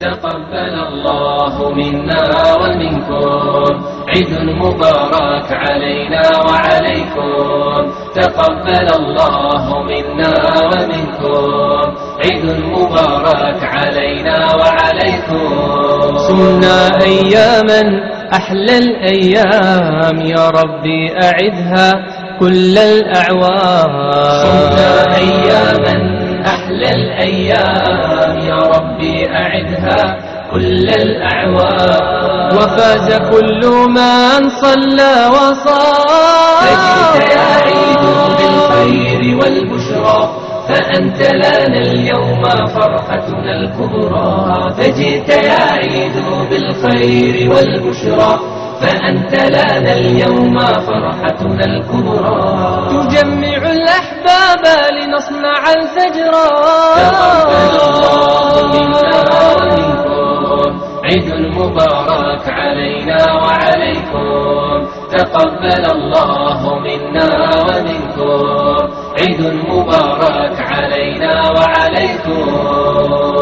تقبل الله منا ومنكم، عيد مبارك علينا وعليكم. تقبل الله منا ومنكم، عيد مبارك علينا وعليكم. صمنا أياما أحلى الأيام، يا ربي أعدها كل الأعوام. صمنا أياما أحلى الأيام، يا ربي أعدها كل الأعوام. وفاز كل من صلى وصام. فجئت يا عيد بالخير والبشرى، فأنت لنا اليوم فرحتنا الكبرى. فجئت يا عيد بالخير والبشرى، فأنت لنا اليوم فرحتنا الكبرى. تجمع الأحباب لنصنع الفجر. تقبل الله منا ومنكم، عيد مبارك علينا وعليكم. تقبل الله منا ومنكم، عيد مبارك علينا وعليكم.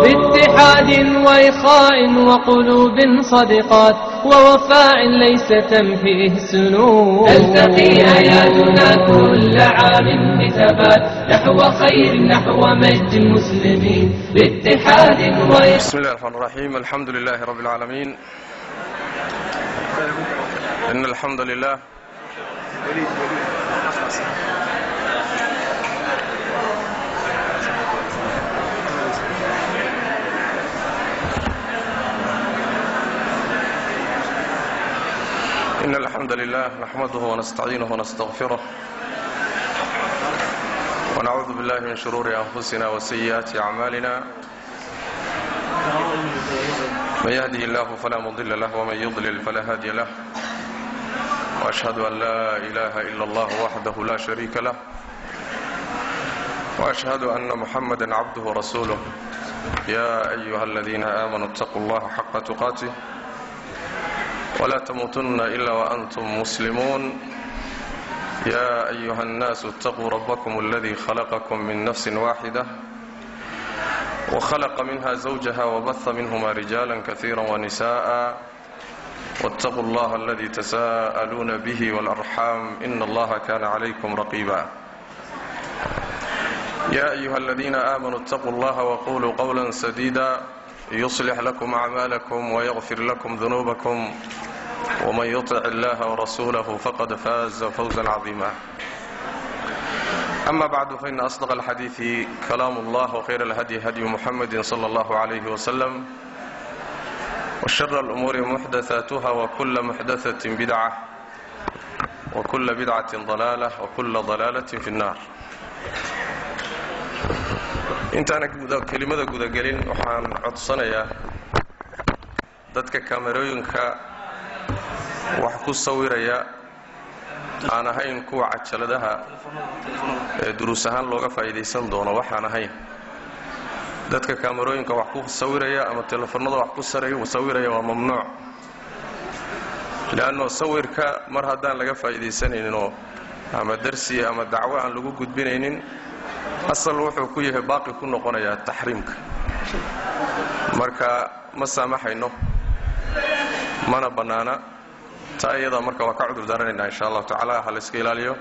باتحاد وإخاء وقلوب صدقات، ووفاء ليس تمحيه السنون. تلتقي آياتنا كل عام بثبات، نحو خير نحو مجد المسلمين. باتحاد وإخاء. بسم الله الرحمن الرحيم. الحمد لله رب العالمين. إن الحمد لله إن الحمد لله نحمده ونستعينه ونستغفره، ونعوذ بالله من شرور أنفسنا وسيئات أعمالنا. من يهده الله فلا مضل له، ومن يضلل فلا هادي له. وأشهد أن لا إله إلا الله وحده لا شريك له، وأشهد أن محمدا عبده ورسوله. يا أيها الذين آمنوا اتقوا الله حق تقاته ولا تموتن إلا وأنتم مسلمون. يا أيها الناس اتقوا ربكم الذي خلقكم من نفس واحدة، وخلق منها زوجها، وبث منهما رجالا كثيرا ونساء، واتقوا الله الذي تساءلون به والأرحام، إن الله كان عليكم رقيبا. يا أيها الذين آمنوا اتقوا الله وقولوا قولا سديدا، يصلح لكم أعمالكم ويغفر لكم ذنوبكم، ومن يطع الله ورسوله فقد فاز فوزا عظيما. أما بعد، فإن أصدق الحديث كلام الله، وخير الهدي هدي محمد صلى الله عليه وسلم، وشر الأمور محدثاتها، وكل محدثة بدعة، وكل بدعة ضلالة، وكل ضلالة في النار. Intaana kelimada gudagelin, waxaan codsanayaa dadka kaamerooyinka wax ku sawiraya, aan ahayn kuwa cajaladaha ee duruus ahaan looga faa'iidaysan doono, waxaan ahayn dadka kaamerooyinka wax ku sawiraya ama telefoonada wax ku sawiraya, waa mamnuuc. Leanno sawirka mar haddaan laga faa'iidaysanayninoo ama darsi ama dacwo aan lagu gudbinaynin, asal wuxuu ku yahay baaqi ku noqonayaa taxriimka. Marka ma saamaxayno, mana bannaana taa iyadaa. Marka waa ka cudur daaranaynaa, insha Allahu tacaala. Ha la iska ilaaliyo.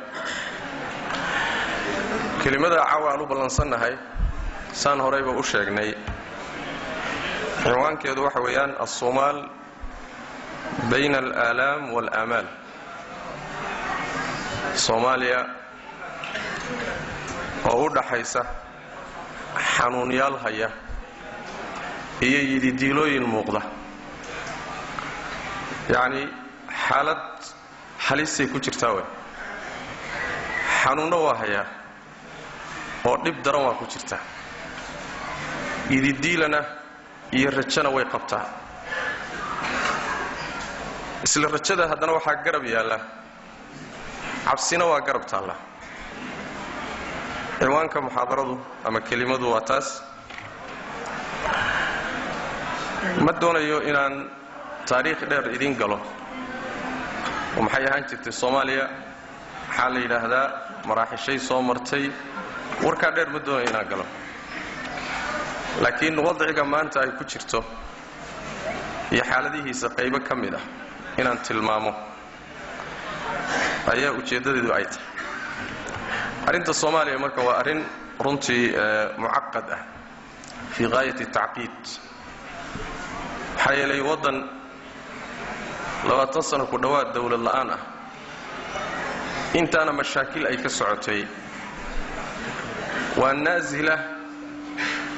Kelimada caawa aan u ballansannahay, saan horeyba u sheegnay, cinwaankeedu waxa weeyaan "الصومال bayna alaalaam waalaamaal", Soomaaliya oo u dhaxaysa xanuunyaal haya iyo yididiilooyin muuqda. Yacnii, xaalad halisay ku jirtaa wey. Xanuunno waa hayaa oo dhib daran waa ku jirtaa, yididiilana iyo rajana way qabtaa. Isla rajada haddana waxaa garab yaalla cabsina, waa garab taalla. Cinwaanka muxaadaradu ama kelimadu waa taas. Ma doonayo inaan taariikh dheer idiin galo oo maxay ahaan jirtay Soomaaliya, maxaa la yidhaahdaa, maraaxishay soo martay, warkaa dheer ma doonayo inaan galo, laakiin wadciga maanta ay ku jirto Iyo xaaladihiisa qaybo ka mid ah inaan tilmaamo ayaa ujeeddadeedu ay tahay. Arrinta Soomaaliya marka waa arrin runtii mucaqad ah, fii gaayati tacqiid, maxaa yeelay waddan 20 sano ku dhowaad dowlad la'aan ah, intaana mashaakil ay ka socotay, waa naasila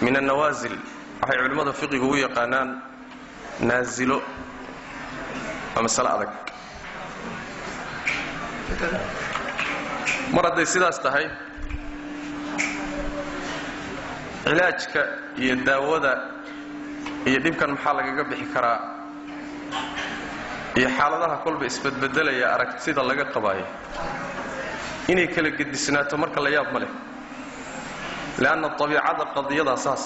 min annawaasil. Waxay culimmada fiqigu u yaqaanaan naasilo, waa masale adag. Mar hadday sidaas tahay, cilaajka iyo daawada iyo dhibkan maxaa lagaga bixi karaa iyo xaaladaha kolba isbedbedelaya aragtida laga qabaayo inay kala gedisnaato marka la yaab ma leh, leanna abiicada qadiyadaa saas.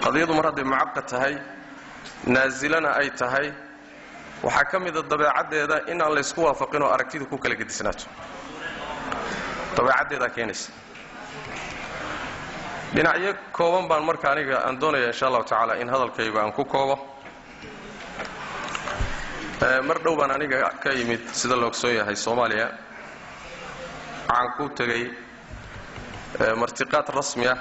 Qadiyadu mar hadday mucaqad tahay, naasilana ay tahay, waxaa ka mida dabeecaddeeda inaan laysku waafaqinoo aragtidu ku kala gedisnaato, dabeecaddeedaa keenaysa. Dhinacyo kooban baan marka aniga aan doonaya, insha Allahu tacaala, in hadalkaygu aan ku koobo. Mar dhow baan aniga ka yimid, sida la ogsoon yahay, Soomaaliya. Waxaan ku tegey martiqaad rasmi ah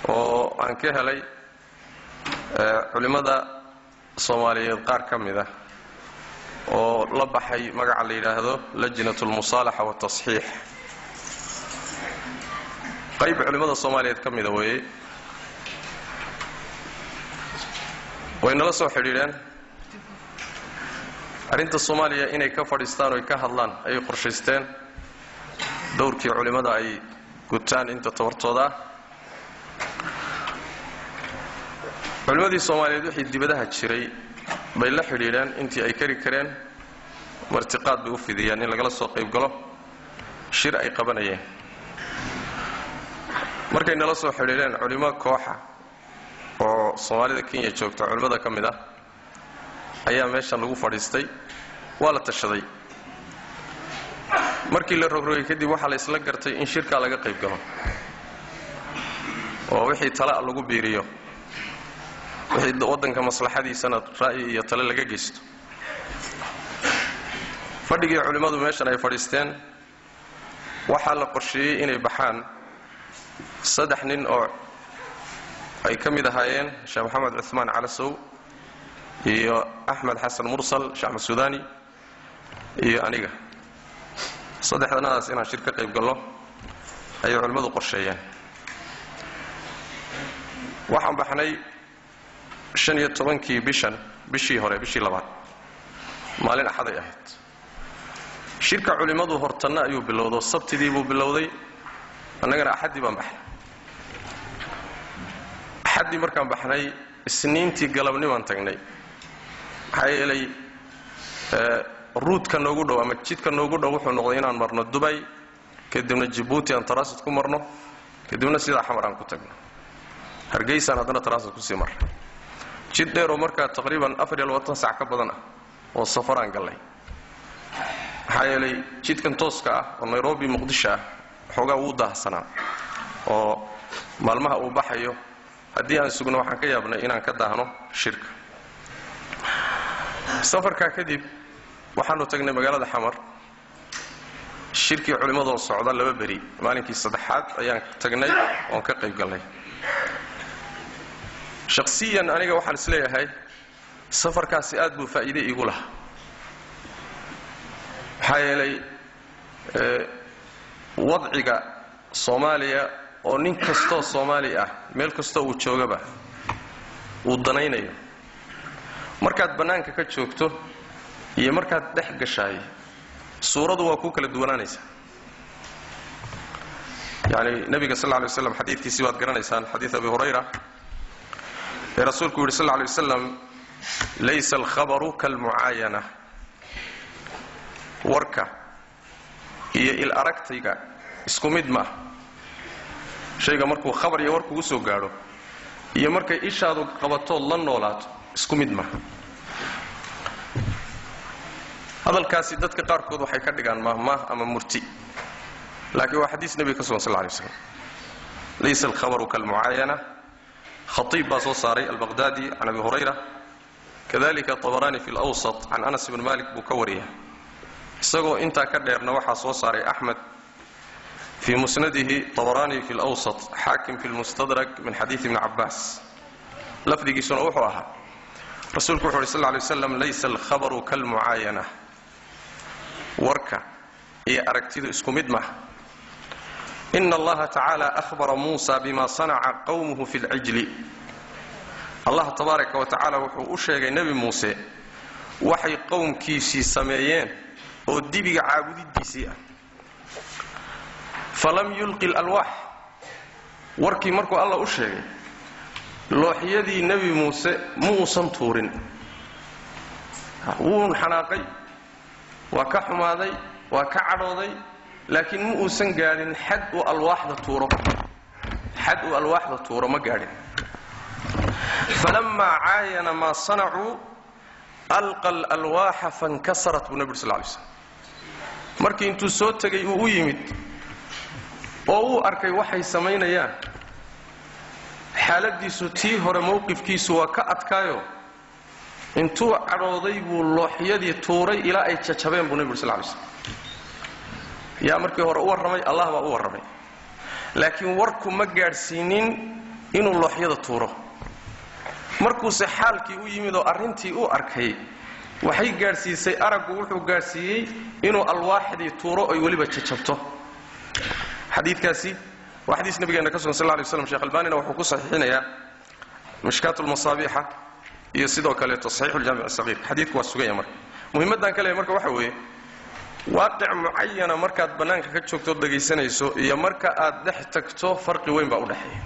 oo aan ka helay culimmada Soomaaliyeed qaar ka mid ah oo la baxay magaca la yidhaahdo Lajnat almusaalaxa watasxiix. Qayb culimmada Soomaaliyeed ka mida weeye. Way nala soo xidhiidheen, arrinta Soomaaliya inay ka fadhiistaan oy ka hadlaan ayay qorshaysteen, dowrkii culimmada ay gutaan inta tabartooda ah. Culimmadii Soomaaliyeed wixii dibadaha jiray bay la xidhiidheen intii ay kari kareen, martiqaad bay u fidiyeen in lagala soo qayb galo shir ay qabanayeen. Markay nala soo xidhiidheen, culimo kooxa oo Soomaalida Kenya joogta culimmada ka mid ah ayaa meeshan lagu fadhiistay, waa la tashaday. Markii la rogrogay kadib, waxaa la isla gartay in shirkaa laga qayb galo oo wixii tala lagu biiriyo, wixii waddanka maslaxadiisana ra'yi iyo tale laga geysto. Fadhigii culimmadu meeshan ay fadhiisteen, waxaa la qorsheeyey inay baxaan saddex nin oo ay ka mid ahaayeen Sheekh Maxamed Cumaan Calasow iyo Axmed Xasan Mursal, Sheekh Axmed Suudani, iyo aniga. Saddexdanadaas inaan shir ka qayb gallo ayay culimmadu qorsheeyeen. Waxaan baxnay 15-kii bishan, bishii hore, bishii labaad, maalin Axaday ahayd. Shirka culimmadu hortanna ayuu bilowdo, Sabtidii buu bilowday, annagana Axaddii baan baxnay. Axaddii markaan baxnay, Isniintii galabnimaan tagnay, maxaa yeelay route-ka noogu dhow ama jidka noogu dhow wuxuu noqday inaan marno Dubay, kadibna Jibuuti aan transit ku marno, kadibna sidaa Xamar aan ku tagno, Hargeysaan haddana transit kusii marna. Jid dheeroo markaa taqriiban 24 sac ka badan ah oo safaraan gallay, maxaa yeelay jidkan tooska ah oo Nairobi Muqdisho ah xoogaa wuu daahsanaa, oo maalmaha uu baxayo haddii aan sugno waxaan ka yaabnay inaan ka daahno shirka. Safarkaa kadib waxaanu tagnay magaalada Xamar shirkii culimmadoo socda 2 beri. Maalinkii saddexaad ayaan tagnay oon ka qayb galnay. Shakhsiyan aniga waxaan isleeyahay safarkaasi aad buu faa'iide iigu lahaa, maxaa yeelay wadciga Soomaaliya oo nin kastoo Soomaali ah meel kastoo uu joogaba uu danaynayo, markaad bannaanka ka joogto iyo markaad dhex gashaay suuradu waa kuu kala duwanaanaysaa. Yacni Nebiga sal lla lay waslam xadiidkiisii baad garanaysaan, xadiid Abi Hurayra ee Rasuulku yidhi sal lla lay wasalam: "Laysa alkhabaru kalmucaayana." Warka iyo il aragtayga isku mid maaha. Shayga markuu khabar iyo war kugu soo gaadho iyo markay ishaadu qabatood la noolaato isku mid maaha. Hadalkaasi dadka qaarkood waxay ka dhigaan maahmaah ama murti, laakiin waa xadiis Nebiga ka sugan sal lla lay slam: "Laysa alkhabaru kalmucaayana." Khatiib baa soo saaray, Albaqhdaadi can Abi Hurayra, kadalika Tabaraani fi lawsat can Anas ibn Malik buu ka wariya. Isagoo intaa ka dheerna waxaa soo saaray Axmed fii musnadihi, Tabaraani fi lawsat, Xaakim fi lmustadrak min xadiidi Ibni Cabaas. Lafdigiisuna wuxuu ahaa, rasuulku wuxu uhi sal ly waslam: "Laysa alkhabaru kalmucaayana." Warka iyo aragtidu isku mid maaha. "Ina Allaha tacaala ahbara Muusa bima sanaca qowmuhu fi lcijli." Allah tabaaraka wa tacaala wuxuu u sheegay Nebi Muuse waxay qowmkiisii sameeyeen oo dibiga caabudidiisii ah. "Falam yulqi lalwaax." Warkii markuu Allah u sheegay, looxyadii Nebi Muuse ma uusan tuurin. Wuun xanaaqay, waa ka xumaaday, waa ka cadhooday, laakiin ma uusan gaadhin xad uu alwaaxda tuuro. Xad uu alwaaxda tuuro ma gaadhin. "Falamaa caayana maa sanacuu alqa alalwaaxa fankasarat," buu nebi uri sal lay slam. Markii intuu soo tegay uu u yimid oo uu arkay waxay samaynayaan, xaaladiisu tii hore mowqifkiisu waa ka adkaayo, intuu cadhooday buu looxyadii tuuray ilaa ay jajabeen, buu nebi uri sal lay slam. Yaa markii hore u warramay? Allah baa u warramay, laakiin warku ma gaadhsiinin inuu looxyada tuuro. Markuuse xaalkii u yimid oo arrintii u arkay, waxay gaadhsiisay, araggu wuxuu gaadhsiiyey inuu alwaaxdii tuuro oy weliba jajabto. Xadiidkaasi waa xadiis nabigeena ka sugan sal lay slam. Shekh Albanina wuxuu ku saxiixinayaa Mishkaat lmasaabiixa iyo sidoo kaleeto Saxiixu Ljaamic Sagiir. Xadiidku waa sugan yahay. Marka muhimmaddan ka leeyahy marka waxa weeye, waaqic mucayana markaad bannaanka ka joogto dhegaysanayso iyo marka aad dhex tagto, farqi weyn baa u dhexeeya.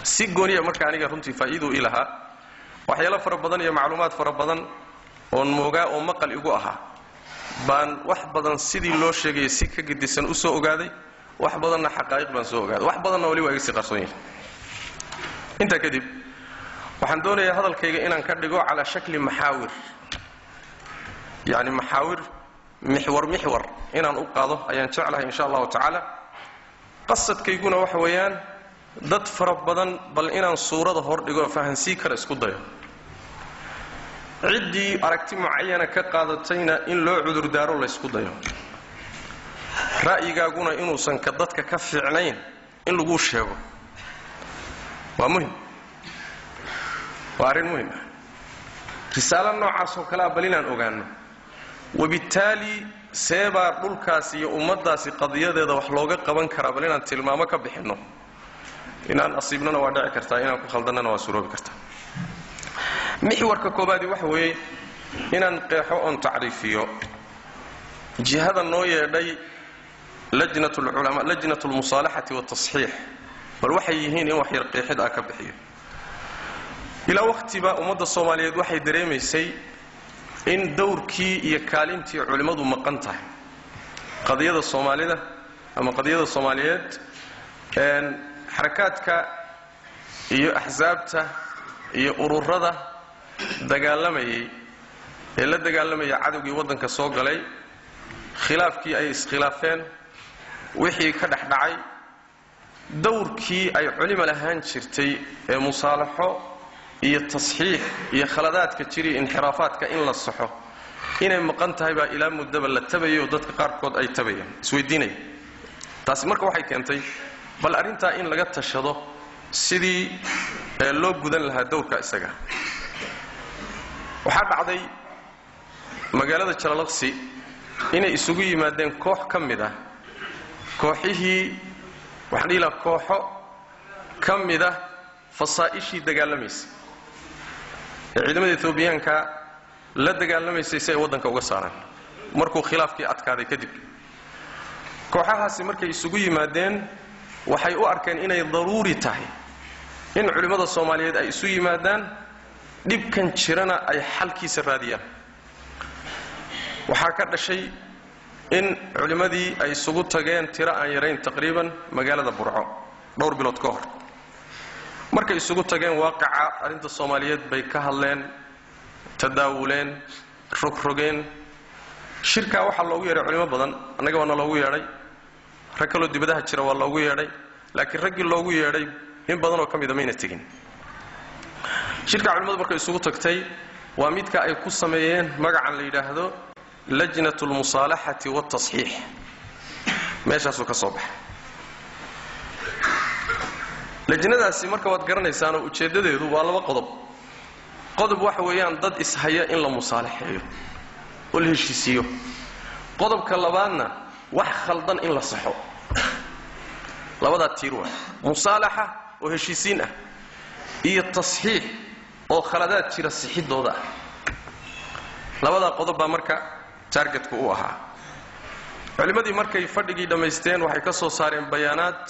Si gooniya marka aniga runtii faa'iiduu ii lahaa, waxyaalo fara badan iyo macluumaad fara badan oon moogaa oo maqal igu ahaa baan wax badan sidii loo sheegayay si ka gedisan u soo ogaaday. Wax badanna xaqaa'iq baan soo ogaaday, wax badanna wali waa iga sii qarsoon yahay. Intaa kadib waxaan doonayaa hadalkayga inaan ka dhigo calaa shakli maxaawir, yacni maxaawir, mixwar mixwar inaan u qaado ayaan jeclahay, insha Allahu tacaala. Qasadkayguna waxa weeyaan dad fara badan bal inaan suurada hor dhigo, fahansii kara isku dayo. Ciddii aragti mucayana ka qaadatayna in loo cudurdaaro laysku dayo, ra'yigaaguna inuusan ka dadka ka fiicnayn in laguu sheego waa muhim, waa arrin muhim ah. Risaalo noocaas oo kalea bal inaan ogaanno, wabittaali seebaa dhulkaas iyo ummaddaasi qadiyadeeda wax looga qaban karaa, bal inaan tilmaamo ka bixinno. Inaan asiibnona waa dhici kartaa, inaan ku khaldannana waa suroobi kartaa. Mixwarka koobaadi waxa weeye inaan qeexo oon tacriifiyo jihada noo yeedhay, lajnat lculamaa, lajnat almusaalaxati waltasxiix, bal waxay yihiin in wax yar qeexid ah ka bixiyo. Ilaa wakhtiba ummadda Soomaaliyeed waxay dareemaysay in dowrkii iyo kaalintii culimmadu maqan tahay qadiyada Soomaalida ama qadiyada Soomaaliyeed. Xarakaadka iyo axsaabta iyo ururada dagaalamayay ee la dagaalamaya cadowgii waddanka soo galay, khilaafkii ay iskhilaafeen, wixii ka dhex dhacay, dowrkii ay culima lahaan jirtay ee musaalaxo iyo tasxiix iyo khaladaadka jiriyo inxiraafaadka in la saxo inay maqan tahay baa ilaa muddaba la tabayay oo dadka qaarkood ay tabayaan, isweydiinaya. Taasi marka waxay keentay bal arrintaa in laga tashado sidii loo gudan lahaa dowrka isaga. Waxaa dhacday magaalada Jalalaqsi inay isugu yimaadeen koox ka mid ah kooxihii, waxaan dhihi lahaa kooxo ka mid ah fasaa'ishii dagaalamaysay ee ciidamada Etoobiyaanka la dagaalamaysay si ay waddanka uga saaraan markuu khilaafkii adkaaday kadib. Kooxahaasi markay isugu yimaadeen, waxay u arkeen inay daruuri tahay in culimmada Soomaaliyeed ay isu yimaadaan, dhibkan jirana ay xalkiisa raadiyaan. Waxaa ka dhashay in culimmadii ay isugu tageen tiro aan yarayn taqriiban magaalada Burco dhowr bilood ka hor. Markay isugu tageen, waaqaca arrinta Soomaaliyeed bay ka hadleen, tadaawuleen, rogrogeen. Shirkaa waxaa loogu yeedhay culimo badan. Annaga waana loogu yeedhay, rag kaloo dibadaha jira waa loogu yeedhay, laakiin raggii loogu yeedhay In badanoo ka mida mayna tegin shirka. Culimmadu markay isugu tagtay waa midka ay ku sameeyeen magacan la yidhaahdo Lajnat Almusaalaxati waltasxiix. Meeshaasuu ka soo baxay lajnadaasi. Marka waad garanaysaanoo ujeeddadeedu waa laba qodob. Qodob waxa weeyaan dad ishaya in la musaalaxeeyo oo la heshiisiiyo. Qodobka labaadna, wax khaldan in la saxo. Labadaa tiir waay: musaalaxa oo heshiisiin ah iyo tasxiix oo khaladaad jira sixidooda ah. Labadaa qodob baa marka targetku u ahaa. Culimmadii markay fadhigii dhammaysteen, waxay ka soo saareen bayaanaad,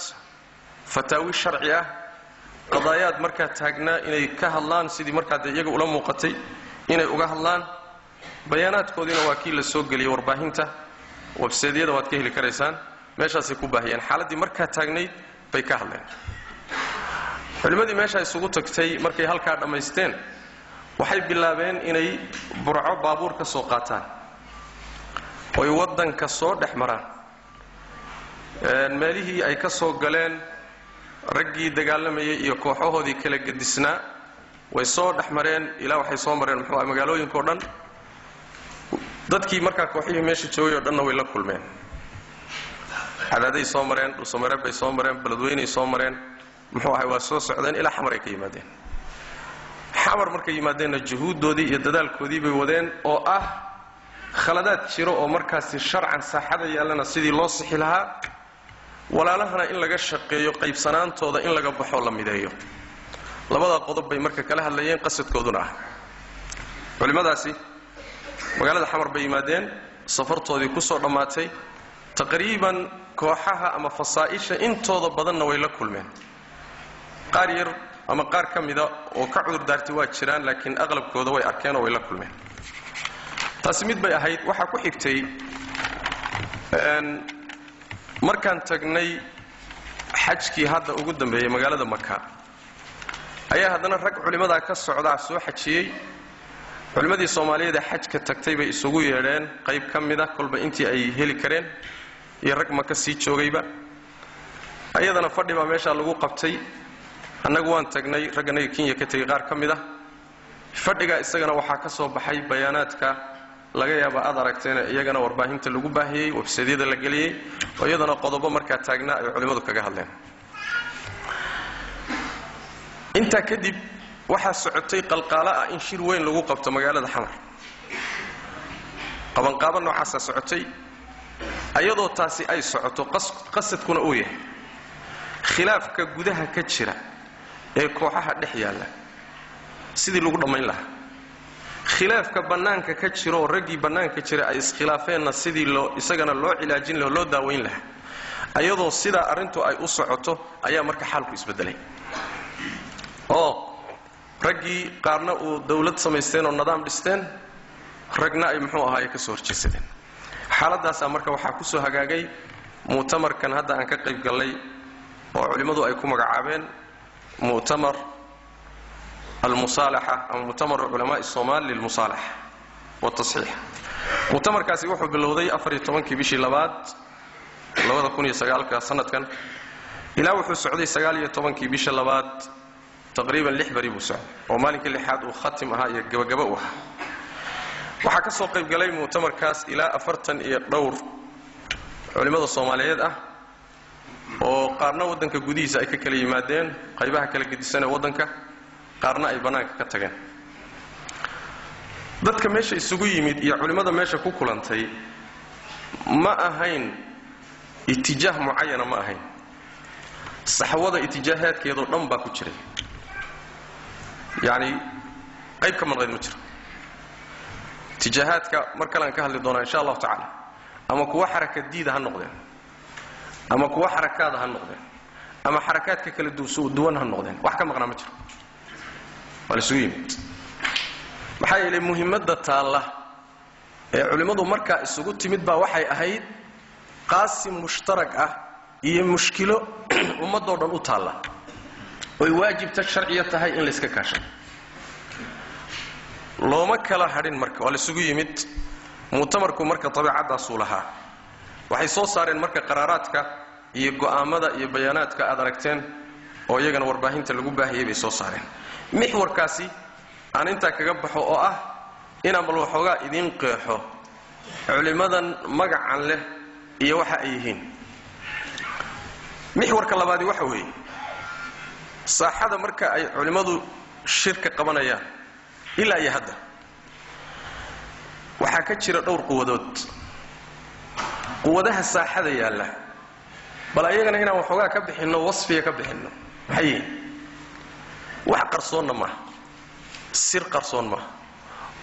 fataawi sharci ah, qadaayaad markaa taagnaa inay ka hadlaan, sidii markaa dee iyaga ula muuqatay inay uga hadlaan. Bayaanaadkoodiina waa kii la soo geliyey warbaahinta, websiteyada waad ka heli karaysaan. Meeshaasay ku baahiyeen, xaaladdii markaa taagnayd bay ka hadleen. Culimmadii meeshaa isugu tagtay markay halkaa dhammaysteen, waxay bilaabeen inay Burco baabuur ka soo qaataan oy waddanka soo dhex maraan, meelihii ay ka soo galeen raggii dagaalamayay iyo kooxahoodii kala gedisnaa. Way soo dhex mareen ilaa waxay soo mareen, muxuu ah, magaalooyinka o dhan. Dadkii markaa kooxihii meesha joogay oo dhanna way la kulmeen. Cadaaday soo mareen, Dhuusamareeb bay soo mareen, Beledweynay soo mareen, muxuu ahay, waa soo socdeen ilaa Xamar ay ka yimaadeen. Xamar markay yimaadeenna, juhuuddoodii iyo dadaalkoodii bay wadeen oo ah khaladaad jiro oo markaasi sharcan saaxada yaallana sidii loo sixi lahaa, walaalahana in laga shaqeeyo qaybsanaantooda in laga baxoo la mideeyo. Labadaa qodob bay marka kala hadlayeen, qasadkooduna ah. Culimmadaasi magaalada Xamar bay yimaadeen, safartoodii ku soo dhammaatay. Taqriiban kooxaha ama fasaa'isha intooda badanna way la kulmeen. Qaar yar ama qaar ka mida oo ka cudur daartay waa jiraan, laakiin aqlabkooda way arkeen oo way la kulmeen. Taasi mid bay ahayd. Waxaa ku xigtay markaan tagnay xajkii hadda ugu dambeeyey magaalada Maka, ayaa haddana rag culimmadaa ka socdaa soo xajiyey. Culimmadii Soomaaliyeed ee xajka tagtay bay isugu yeedheen, qayb ka mida kolba intii ay heli kareen iyo rag Maka sii joogayba. Ayadana fadhi baa meeshaa lagu qabtay. Annagu waan tagnay, ragganaga Kenya ka tegey qaar ka mid ah. Fadhigaa isagana waxaa ka soo baxay bayaanaadka laga yaaba aad aragteena, iyagana warbaahinta lagu baahiyey, websiteyada la geliyey, oo iyadana qodobo markaa taagnaa ay culimmadu kaga hadleen. Intaa kadib waxaa socotay qalqaalo ah in shir weyn lagu qabto magaalada Xamar. Qabanqaabo noocaasaa socotay. Ayadoo taasi ay socoto, qasadkuna uu yahay khilaafka gudaha ka jira ee kooxaha dhex yaalla sidii lagu dhammayn lahaa, khilaafka bannaanka ka jira oo raggii bannaanka jira ay iskhilaafeenna sidii loo isagana loo cilaajin laha, loo daawayn lahaa, ayadoo sidaa arrintu ay u socoto ayaa marka xaalku isbeddelay, oo raggii qaarna uu dawlad samaysteen oo nidaam dhisteen, ragna ay, muxuu ahaaye, ka soo horjeesadeen. Xaaladaasaa marka waxaa ku soo hagaagay mu'tamarkan hadda aan ka qayb gallay, oo culimmadu ay ku magacaabeen Mu'tamar Almusaalaxa ama Mu'tamar Culamaai Somaal lilmusaalaxa watasxiix. Mu'tamarkaasi wuxuu bilowday 14-kii bishii labaad 2009-ka sanadkan, ilaa wuxuu socday 19-kii bisha labaad. Taqriiban 6 beri buu socday, oo maalinkii lixaad uu khatim ahaa iyo gabagaba u ahaa. Waxaa ka soo qayb galay mu'tamarkaas ilaa 40 iyo dhowr culimmada Soomaaliyeed ah, oo qaarna waddanka gudihiisa ay ka kala yimaadeen, qaybaha kala gedisan ee waddanka, qaarna ay bannaanka ka tageen. Dadka meesha isugu yimid iyo culimmada meesha ku kulantay ma ahayn itijaah mucayana, ma ahayn. Saxwada itijaahaadkeedoo dhan baa ku jiray, yacni qayb ka maqnayd ma jiro. Itijaahaadka mar kalean ka hadli doonaa, insha Allahu tacaala. Ama kuwa xaraka diida ha noqdeen, ama kuwa xarakaada ha noqdeen, ama xarakaadka kala duwan ha noqdeen, wax ka maqnaa ma jiro, waa la isugu yimid. Maxaa yeelay, muhimmadda taalla ee culimmadu markaa isugu timid baa waxay ahayd qaasim mushtarag ah iyo mushkilo ummaddoo dhan u taalla, oy waajibta sharciya tahay in layska kaashado. Looma kala hadhin marka, waa la isugu yimid mu'tamarku. Marka dabeecaddaasuu lahaa. Waxay soo saareen marka qaraaraadka iyo go'aammada iyo bayaanaadka aad aragteen. Oo iyagana warbaahinta lagu baahiyey bay soo saareen. Mixwarkaasi aan intaa kaga baxo, oo ah inaan bal waxoogaa idiin qeexo culimmadan magacan leh iyo waxa ay yihiin. Mixwarka labaadi waxa weeye saaxada marka ay culimmadu shirka qabanayaan ilaa iyo hadda waxaa ka jira dhowr quwadood. Quwadaha saaxada yaalla bal ayagana inaan waxoogaa ka bixinno, wasfiga ka bixinno, maxay yihiin? Wax qarsoonna maaha, sir qarsoon maaha,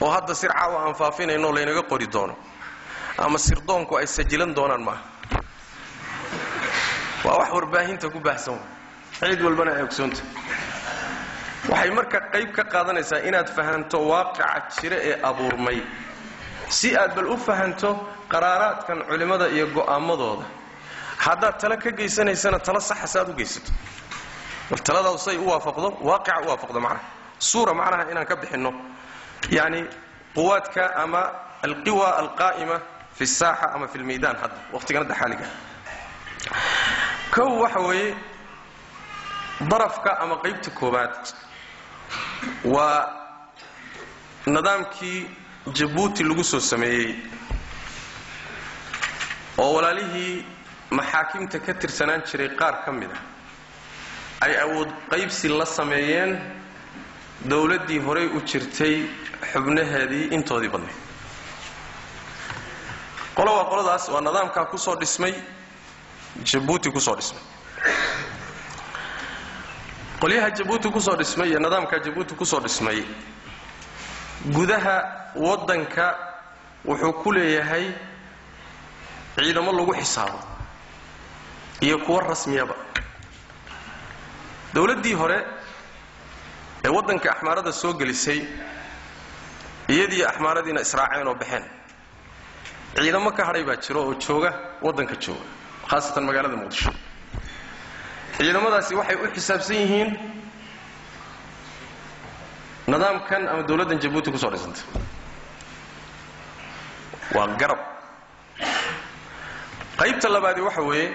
oo hadda sir caawa aan faafinayno laynaga qori doono ama sirdoonku ay sajilan doonaan maaha. Waa wax warbaahinta ku baahsan, cid walbana ay ogsoonta. Waxay marka qayb ka qaadanaysaa inaad fahanto waaqica jira ee abuurmay, si aad bal u fahanto qaraaraadkan culimmada iyo go'aamadooda. Haddaad talo ka geysanaysana, talo saxa si aad u geysato, bal taladaadu say u waafaqdo waaqica, u waafaqdo macnaha suura, macnaha inaan ka bixinno yacni quwaadka ama alqiwa alqaa'ima fi saaxa ama fi lmaydaan hadda waqtigan hadda xaaliga. Kow waxa weeye darafka ama qaybta koobaad waa nidaamkii Jabuuti lagu soo sameeyey, oo walaalihii maxaakimta ka tirsanaan jiray qaar ka mid ah ay awood qaybsi la sameeyeen dowladdii horay u jirtay xubnaheedii intoodii badnayd. Qolo waa qoladaas, waa nidaamkaa kusoo dhismay Jabuuti kusoo dhismay. Qolyaha Jabuuti kusoo dhismay iyo nidaamkaa Jabuuti kusoo dhismay gudaha waddanka wuxuu ku leeyahay ciidamo lagu xisaabo iyo kuwo rasmiyaba. Dowladdii hore ee waddanka Axmaarada soo gelisay, iyadii Axmaaradiina israaceen oo baxeen, ciidamo ka hadhay baa jiro oo jooga waddanka, jooga khaasatan magaalada Muqdisho. Ciidamadaasi waxay u xisaabsan yihiin nidaamkan ama dowladdan Jabuuti kusoo dhisantay. Waa garab. Qaybta labaadi waxa weeye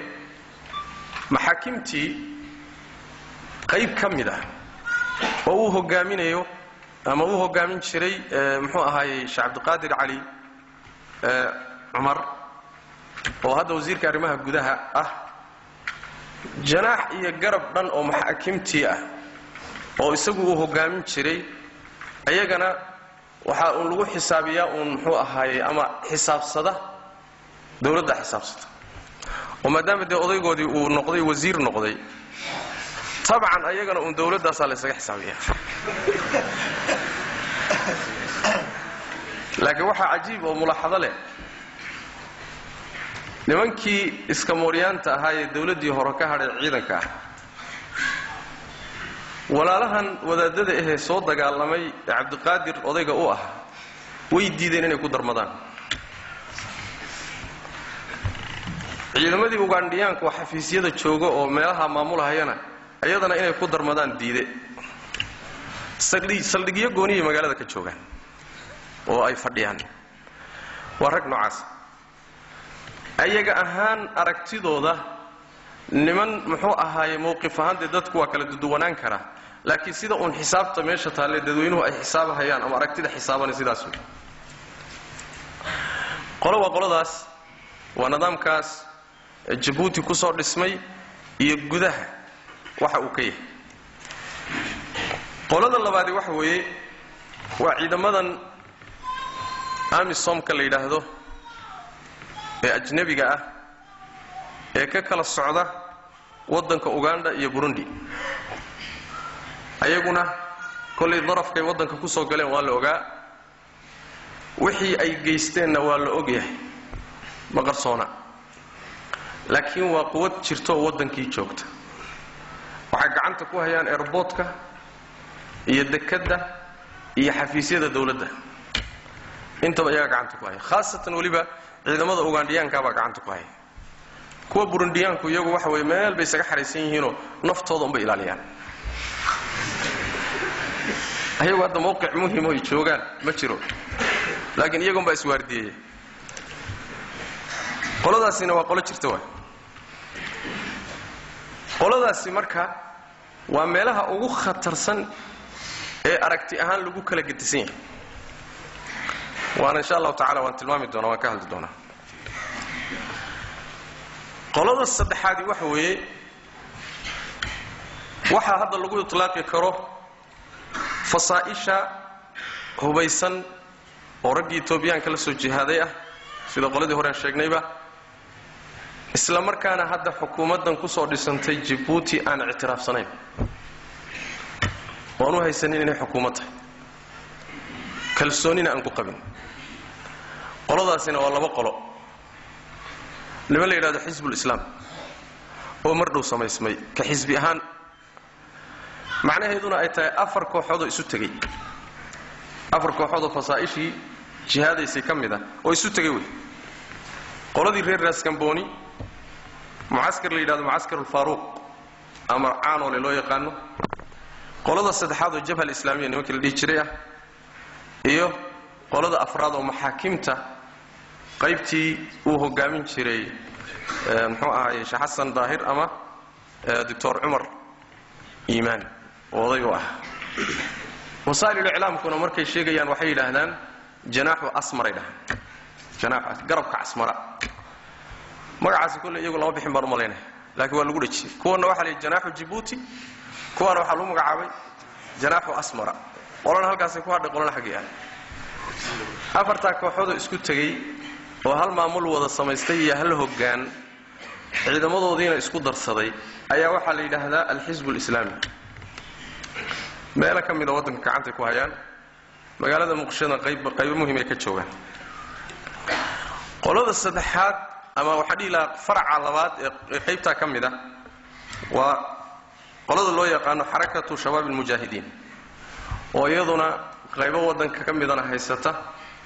maxaakimtii qayb ka mid ah oo uu hogaaminayo ama uu hogaamin jiray, muxuu ahaayey, Sheekh Cabdiqaadir Cali Cumar, oo hadda wasiirka arrimaha gudaha ah. Janaax iyo garab dhan oo maxaakimtii ah oo isagu uu hogaamin jiray, ayagana waxaa uun lagu xisaabiyaa uun, muxuu ahaayey, ama xisaabsada dowladda xisaabsata, oo maadaama dee odaygoodii uu noqday wasiir noqday, tabcan ayagana uun dowladdaasaa la ysaga xisaabiyaa. Laakiin waxaa cajiib oo mulaaxado leh, nimankii iskamooryaanta ahaa ee dowladdii hore ka hadhay ciidanka ah, walaalahan wadaadada ahee soo dagaalamay ee Cabdiqaadir odayga u ah, way diideen inay ku darmadaan. Ciidamadii Ugandhiyaanku oo xafiisyada jooga oo meelaha maamulahayana, iyadana inay ku darmadaan diide. Saldhigyo gooniyay magaalada ka joogaan oo ay fadhiyaan. Waa rag noocaas. Ayaga ahaan aragtidooda niman, muxuu ahaaye, mowqif ahaan dee dadku waa kala duduwanaan karaa, laakiin sida uun xisaabta meesha taalle dadweynuhu ay xisaabahayaan ama aragtida xisaabana sidaas wey. Qolo waa qoladaas, waa nidaamkaas Jabuuti ku soo dhismay iyo gudaha waxa uu ka yahay. Qolada labaadi waxa weeye waa ciidamadan AMISOMka la yidhaahdo ee ajnebiga ah ee ka kala socda waddanka Uganda iyo Burundi. Ayaguna kollay darafkay waddanka ku soo galeen waa la ogaa, wixii ay geysteenna waa la ogyahay, ma qarsoona, laakiin waa quwad jirto oo waddankii joogta. Waxay gacanta ku hayaan airportka iyo dekadda iyo xafiisyada dowladda, intaba iyagaa gacanta ku haya. Khaasatan weliba ciidamada Ugandhiyaankaabaa gacanta ku haya. Kuwa Burundiyaanku iyagu waxa weye meel bay isaga xaraysan yihiinoo naftooda unbay ilaaliyaan. Ayagu hadda mowqic muhim oy joogaan ma jiro, laakiin iyagunbaa iswaardiyeeya. Qoladaasina waa qolo jirta waay. Qoladaasi marka Waa meelaha ugu khatarsan ee aragti ahaan lagu kala gedisan yahay, waana insha Allahu tacala waan tilmaami doonaa, waan ka hadli doonaa. Qolada saddexaadi waxa weeye waxaa hadda lagu itlaaqi karo fasaa'isha hubaysan oo raggii Etoobiyaanka la soo jihaaday ah, sida qoladii horean sheegnayba, isla markaana hadda xukuumaddan ku soo dhisantay Jabuuti aan ictiraafsanayn, oan u haysanin inay xukuumad tahay, kalsoonina aan ku qabin. Qoladaasina waa laba qolo: niman la yidhahdo Xisbul Islaam oo mar dhow samaysmay ka xisbi ahaan, macnaheeduna ay tahay afar kooxoodoo isu tegey, afar kooxoodoo fasaa'ishii jihaadaysay ka mid ah oo isu tegay wey. Qoladii reer Raaskambooni, mucaskar la yidhahdo Mucaskar Alfaaruuq ama Caanoole loo yaqaano, qolada saddexaad oo Jabha Alislaamiya nimankii la dhihi jiray ah, iyo qolada afraad oo maxaakimta qaybtii uu hogaamin jiray, muxuu ahaayey, Sheekh Xasan Daahir ama Doctor Cumar Iimaan oo oday u ah. Wasaa'ilul-iclaamkuna markay sheegayaan waxay yidhaahdaan Janaaxu Asmaray dhahaan, janaaxu garabka Casmara. Magacaasi kolley iyagu lama bixin baan u malaynaya, laakiin waa lagu dhejiyey. Kuwana waxaa la yidhi Janaaxu Jibuuti, kuwaana waxaa lagu magacaabay Janaaxu Asmara. Qolana halkaasay ku hadhay, qolana xaggii ah. Afartaa kooxoodoo isku tegey oo hal maamul wada samaystay iyo hal hoggaan, ciidamadoodiina isku darsaday, ayaa waxaa la yidhaahdaa Alxisbu Alislaami. Meelo ka mida waddanka gacantay ku hayaan, magaalada Muqdishona qayb qaybo muhiimay ka joogaan. Qolada saddexaad, ama waxaa dhihi lahaa faraca labaad ee qaybtaa ka mid ah, waa qolada loo yaqaano Xarakatu Shabaab Almujaahidiin, oo iyaduna qaybo waddanka ka midana haysata,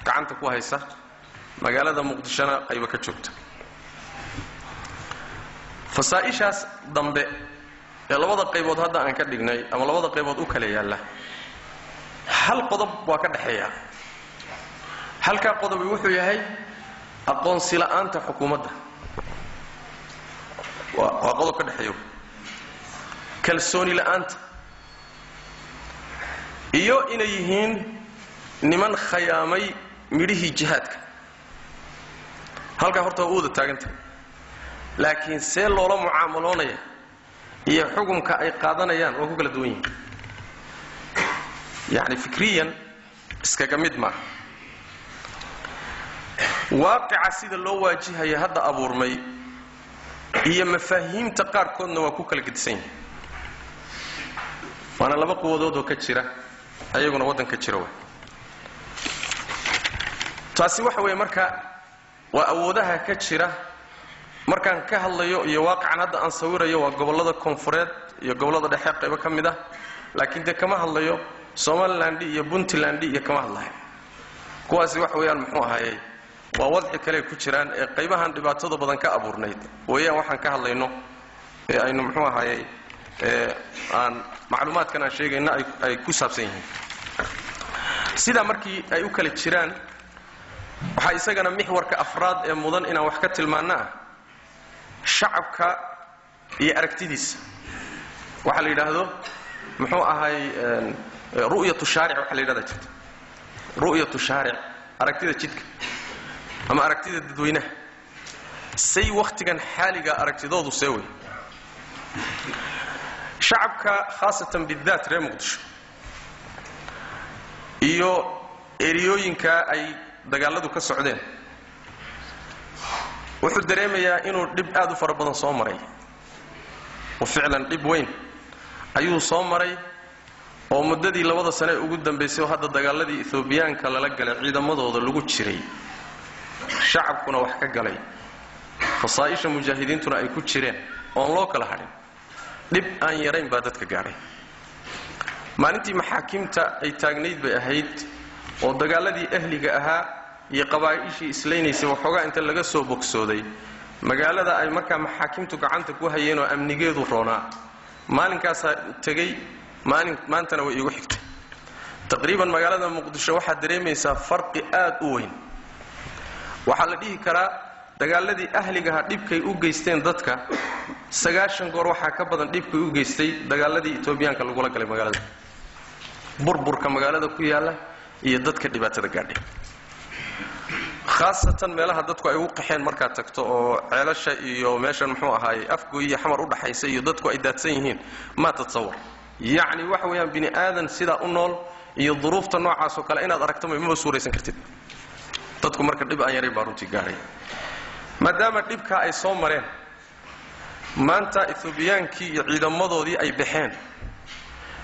gacanta ku haysa, magaalada Muqdishona qaybo ka joogta. Fasaa'ishaas dambe ee labada qaybood hadda aan ka dhignay ama labada qaybood u kala yaalla, hal qodob waa ka dhexeeya. Halkaa qodobi wuxuu yahay aqoonsi la'aanta xukuumadda, waa qodob ka dhexeeyo, kalsooni la'aanta, iyo inay yihiin niman khayaamay midhihii jihaadka. Halkaa horta waa u wada taagantahay, laakiin see loola mucaamaloonaya iyo xukumka ay qaadanayaan waa ku kala duwan yihiin. Yacni fikriyan iskaga mid maaha. Waaqica sida loo waajihaya hadda abuurmay iyo mafaahiimta qaarkoodna waa ku kala gedisan yihin, waana laba quwadood oo ka jira ayaguna waddanka jira. Wa taasi waxa weeye marka waa awoodaha ka jira markaan ka hadlayo iyo waaqican hadda aan sawirayo waa gobollada koonfureed iyo gobollada dhexe qaybo ka mid ah, laakiin dee kama hadlayo Somaliland iyo Puntland iyo kama hadlayo kuwaasi. Waxa weeyaan, muxuu ahayey, waa wadci kale ku jiraan ee qaybahan dhibaatada badan ka abuurnayd weeyaan waxaan ka hadlayno ee aynu, muxuu ahayey, ee aan macluumaadkan aan sheegayna ay ku saabsan yihiin. Sidaa markii ay u kala jiraan, waxaa isagana mixwarka afraad ee mudan inaan wax ka tilmaanno ah shacabka iyo aragtidiisa. Waxaa la yidhaahdo, muxuu ahay, ru'yatu shaaric waxaa la yidhahda jirta, ru'yatu shaaric, aragtida jidka ama aragtida dadweynaha, say wakhtigan xaaliga aragtidoodu see wey. Shacabka, khaasatan bidaat reer Muqdisho iyo eriyooyinka ay dagaaladu ka socdeen, wuxuu dareemayaa inuu dhib aad u fara badan soo maray, oo ficlan dhib weyn ayuu soo maray, oo muddadii 2da sane ugu dambaysay oo hadda dagaaladii Etoobiyaanka lala galay, ciidamadooda lagu jiray, shacabkuna wax ka galay, fasaa'isha mujaahidiintuna ay ku jireen oon loo kala hadhin, dhib aan yarayn baa dadka gaadhay. Maalintii maxaakimta ay taagnayd bay ahayd oo dagaaladii ahliga ahaa iyo qabaa'ishii islaynaysay waxoogaa inta laga soo bogsooday, magaalada ay markaa maxaakimtu gacanta ku hayeen oo amnigeedu roonaa, maalinkaasaa tegey. Maalin maantana way iigu xigtay taqriiban. Magaalada Muqdisho waxaad dareemaysaa farqi aad u weyn. Waxaa la dhihi karaa Dagaaladii ahligaha dhibkay u geysteen dadka 90 goor waxaa ka badan dhibkay u geystay dagaaladii Etoobiyaanka lagula galay magaalada, burburka magaalada ku yaala iyo dadka dhibaatada gaadhay, khaasatan meelaha dadku ay ugu qaxeen markaad tagto oo ceelasha iyo meeshan muxuu ahaayey Afgoy iyo Xamar u dhaxaysa iyo dadku ay daadsan yihiin. Maa tatsawar, yacni waxa weeyaan bini aadan sidaa u nool iyo duruufta noocaas oo kale inaad aragto maba suuraysan kartid. Dadku marka dhib aan yarayn baa runtii gaadhay. Maadaama dhibkaa ay soo mareen, maanta Etoobiyaankii iyo ciidamadoodii ay baxeen,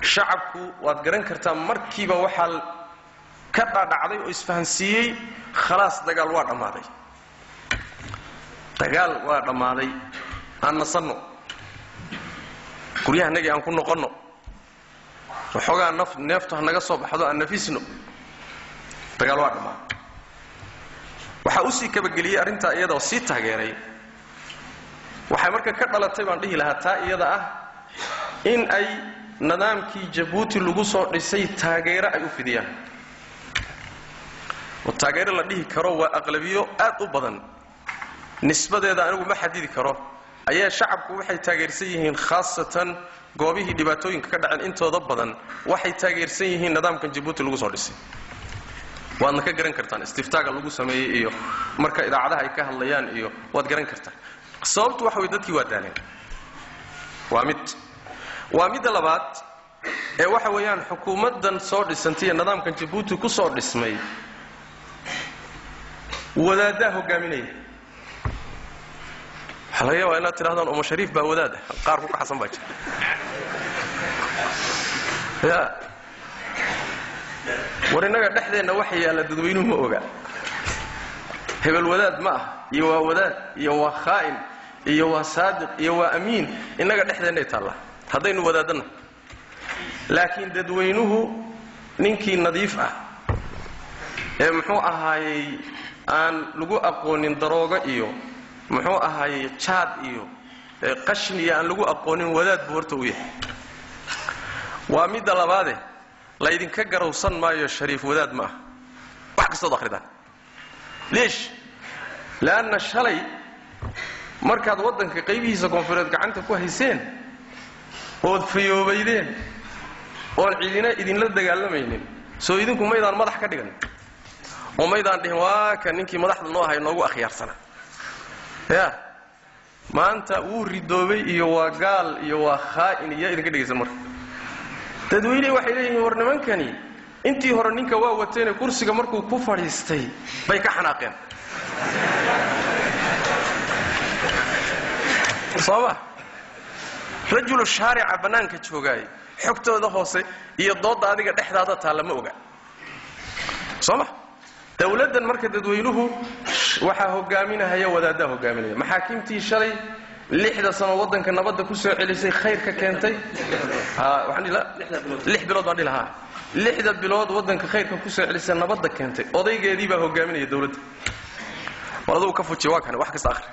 shacabku waad garan kartaa markiiba waxaa ka dhadhacday oo isfahansiiyey khalaas, dagaal waa dhammaaday, dagaal waa dhammaaday, aan nasanno, guryahanagii aan ku noqonno, waxoogaa naf neeftu ha naga soo baxdo, aan nafisno, dagaal waa dhammaaday. Waxaa usii kabageliyey arrintaa iyada oo sii taageeray, waxay marka ka dhalatay baan dhihi lahaa taa iyada ah in ay nidaamkii Jabuuti lagu soo dhisay taageero ay u fidiyaan, oo taageero la dhihi karo waa aqlabiyo aad u badan, nisbadeeda anigu ma xadidi karo, ayaa shacabku waxay taageersan yihiin, khaasatan goobihii dhibaatooyinka ka dhaceen intooda badan waxay taageersan yihiin nidaamkan Jabuuti lagu soo dhisay. Waadna ka garan kartaan istiftaaga lagu sameeyey iyo marka idaacadaha ay ka hadlayaan iyo waad garan kartaan. Sababtu waxa way dadkii waa daaleen. Waa mid, waa midda labaad ee waxa weeyaan xukuumaddan soo dhisantay iyo nidaamkan Jabuuti ku soo dhismay wadaaddaa hogaaminaya. Waxaa laga yaabaa inaad tidhahdaan Uma Shariif baa wadaad ah, qaar ku kaxsan baa jira. Ya war, innaga dhexdeenna waxa yaalla dadweynuhu ma oga. Hebel wadaad ma ah iyo waa wadaad iyo waa khaa'in iyo waa saadiq iyo waa amiin, innaga dhexdeennay taallaa haddaynu wadaadana. Laakiin dadweynuhu ninkii nadiif ah ee muxuu ahaayey aan lagu aqoonin daroogo iyo muxuu ahaayey jaad iyo qashin iyo aan lagu aqoonin, wadaad buu horta u yahay. Waa midda labaade, laydinka garowsan maayo Shariif wadaad ma ah wax kastood akhridaan. Liish? Leanna shalay markaad waddanka qaybihiisa koonfureed gacanta ku hayseen ood fayoobaydeen oon cidina idinla dagaalamaynin, soo idinku maydaan madax ka dhigan oo maydaan dhihin waa ka ninkii madaxda noo ahay noogu akhyaarsana? Ya maanta wuu ridoobay iyo waa gaal iyo waa khaa'in iyo idinka dhegaysan. Marka dadweynihii waxay leeyihiin war nimankani intii hore ninka waa wateene kursiga markuu ku fadhiistay bay ka xanaaqeen. Sooma rajulu shaarica bannaanka joogaay xogtooda hoose iyo doodda adiga dhexdaada taalla ma oga. Sooma dawladdan marka dadweynuhu waxaa hogaaminahaya wadaaddaa hogaaminaya. Maxaakiimtii shalay 6da sano waddanka nabadda ku soo celisay, khayrka keentay, 6 bilood baan dhihi lahaa, 6da bilood waddanka khayrka ku soo celisay, nabadda keentay, odaygeedii baa hogaaminaya dawladda. War adugu ka fujiya, waa kane wax kasta akhri.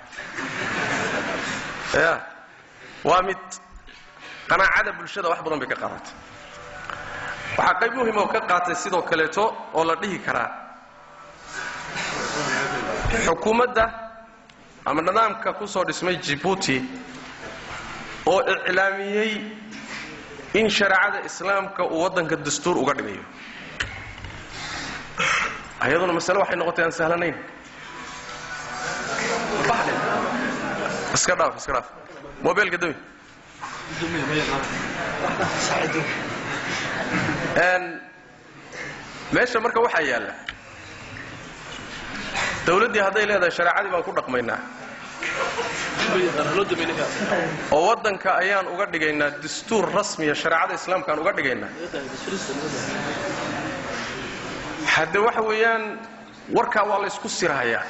Ya waa mid qanaacada bulshada wax badan bay ka qaadatay. Waxaa qayb muhim oo ka qaatay sidoo kaleeto oo la dhihi karaa xukuumadda ama nidaamka ku soo dhismay Djibouti oo iclaamiyey in shareecada islaamka uu waddanka dastuur uga dhigayo. Ayaduna masale waxay noqotay aan sahlanayn. Iska dhaaf, iska dhaaf mobeelka dami. Meesha marka waxaa yaalla dawladdii hadday leedahay shareecadii baan ku dhaqmaynaa oo waddanka ayaan uga dhigaynaa dastuur rasmiya, shareecada islaamkaan uga dhigaynaa, hadde waxa weeyaan warkaa waa laysku sirhayaa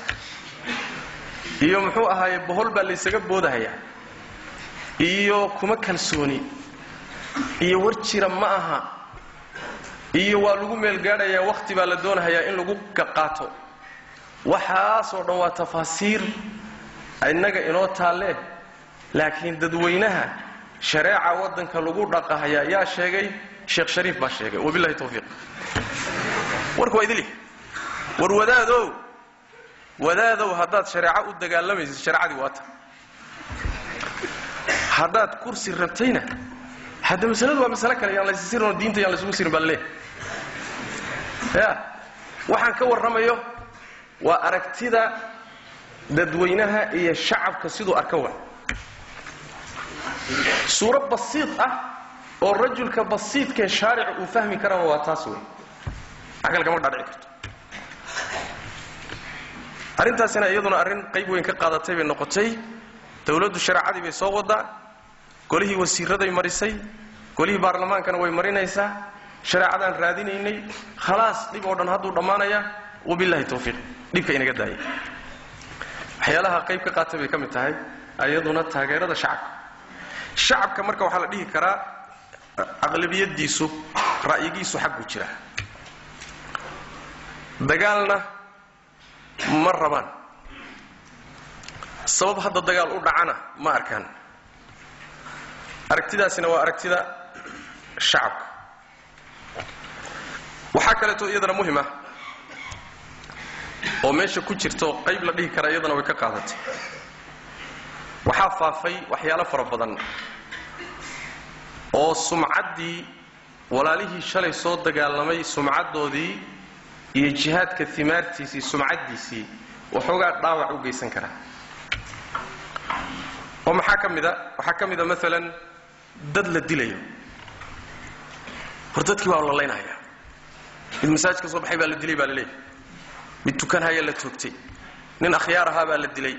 iyo muxuu ahaaye bohol baa laysaga boodahayaa iyo kuma kalsooni iyo war jira ma aha iyo waa lagu meel gaadhayaa, wakhti baa la doonahayaa in lagu qaato. Waxaasoo dhan waa tafaasiir innaga inoo taalle, laakiin dadweynaha shareeca waddanka lagu dhaqahayaa yaa sheegay? Sheekh Shariif baa sheegay. Wabillahi tawfiiq. Warku waa idili war wadaadow Wadaadow, haddaad shareeco u dagaalamaysid, shareecadii waa ta. Haddaad kursi rabtayna, hadda masaladu waa masale kale. Yaan laysi sirin oo diinta yaan laysugu sirin baa laleeyahay. Ya waxaan ka warramayo waa aragtida dadweynaha iyo shacabka siduu arka. Wa suuro basiid ah oo rajulka basiidkee shaaric uu fahmi karana waa taas wey. Wax kale kama dhaadhici karto. Arrintaasina iyaduna arrin qayb weyn ka qaadatay bay noqotay. Dowladdu shareecadii bay soo wadaa, golihii wasiiraday marisay, golihii baarlamaankana way marinaysaa. Shareecadaan raadinaynay, khalaas, dhib oo dhan hadduu dhammaanaya, wabillahi tawfiiq. Dhibka inaga daayay waxyaalaha qayb ka qaatay bay ka mid tahay ayaduna taageerada shacabka. Shacabka marka waxaa la dhihi karaa aqlabiyadiisu, ra'yigiisu xagguu jiraa. Dagaalna ma rabaan, sabab hadda dagaal u dhacana ma arkaan. Aragtidaasina waa aragtida shacabka. Waxaa kaleeto iyadana muhim ah oo meesha ku jirto, qayb la dhihi karaa iyadana way ka qaadatay, waxaa faafay waxyaalo fara badan oo sumcaddii walaalihii shalay soo dagaalamay, sumcaddoodii iyo jihaadka himaartiisii, sumcaddiisii waxoogaa dhaawac u geysan karaa. Oo maxaa ka mida? Waxaa ka mida maalan dad la dilayo. Hor dadkii waa la laynhayaa. Mid masaajid ka soo baxay baa la dilay baa la leeyahy, mid tukanhaya la toogtay, nin akhyaar ahaa baa la dilay.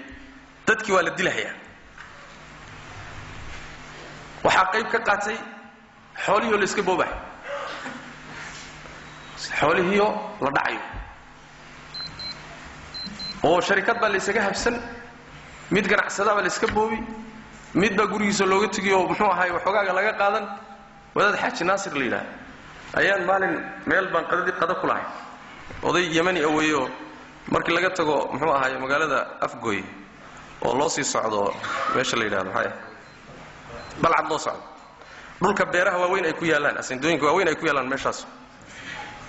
Dadkii waa la dilahayaa. Waxaa qayb ka qaatay xoolihii oo la iska boobahay, xoolihiioo la dhacayo, oo sharikad baa la ysaga habsan, mid ganacsadaa baa la iska boobi, mid baa gurigiisa looga tegiy oo muxuu ahaay waxoogaaga laga qaadan. Wadaad Xaaji Naasir la yidhaha ayaan maalin meel baan qadadii qada ku lahay. Oday Yemani aweeyo, markii laga tago muxuu ahaay magaalada Afgoy oo loo sii socdo meesha la yidhahdo maxay, Balcad loo socdo, dhulka beeraha waaweyn ay ku yaallaan, asindooyinka waaweyn ay ku yaallaan, meeshaas.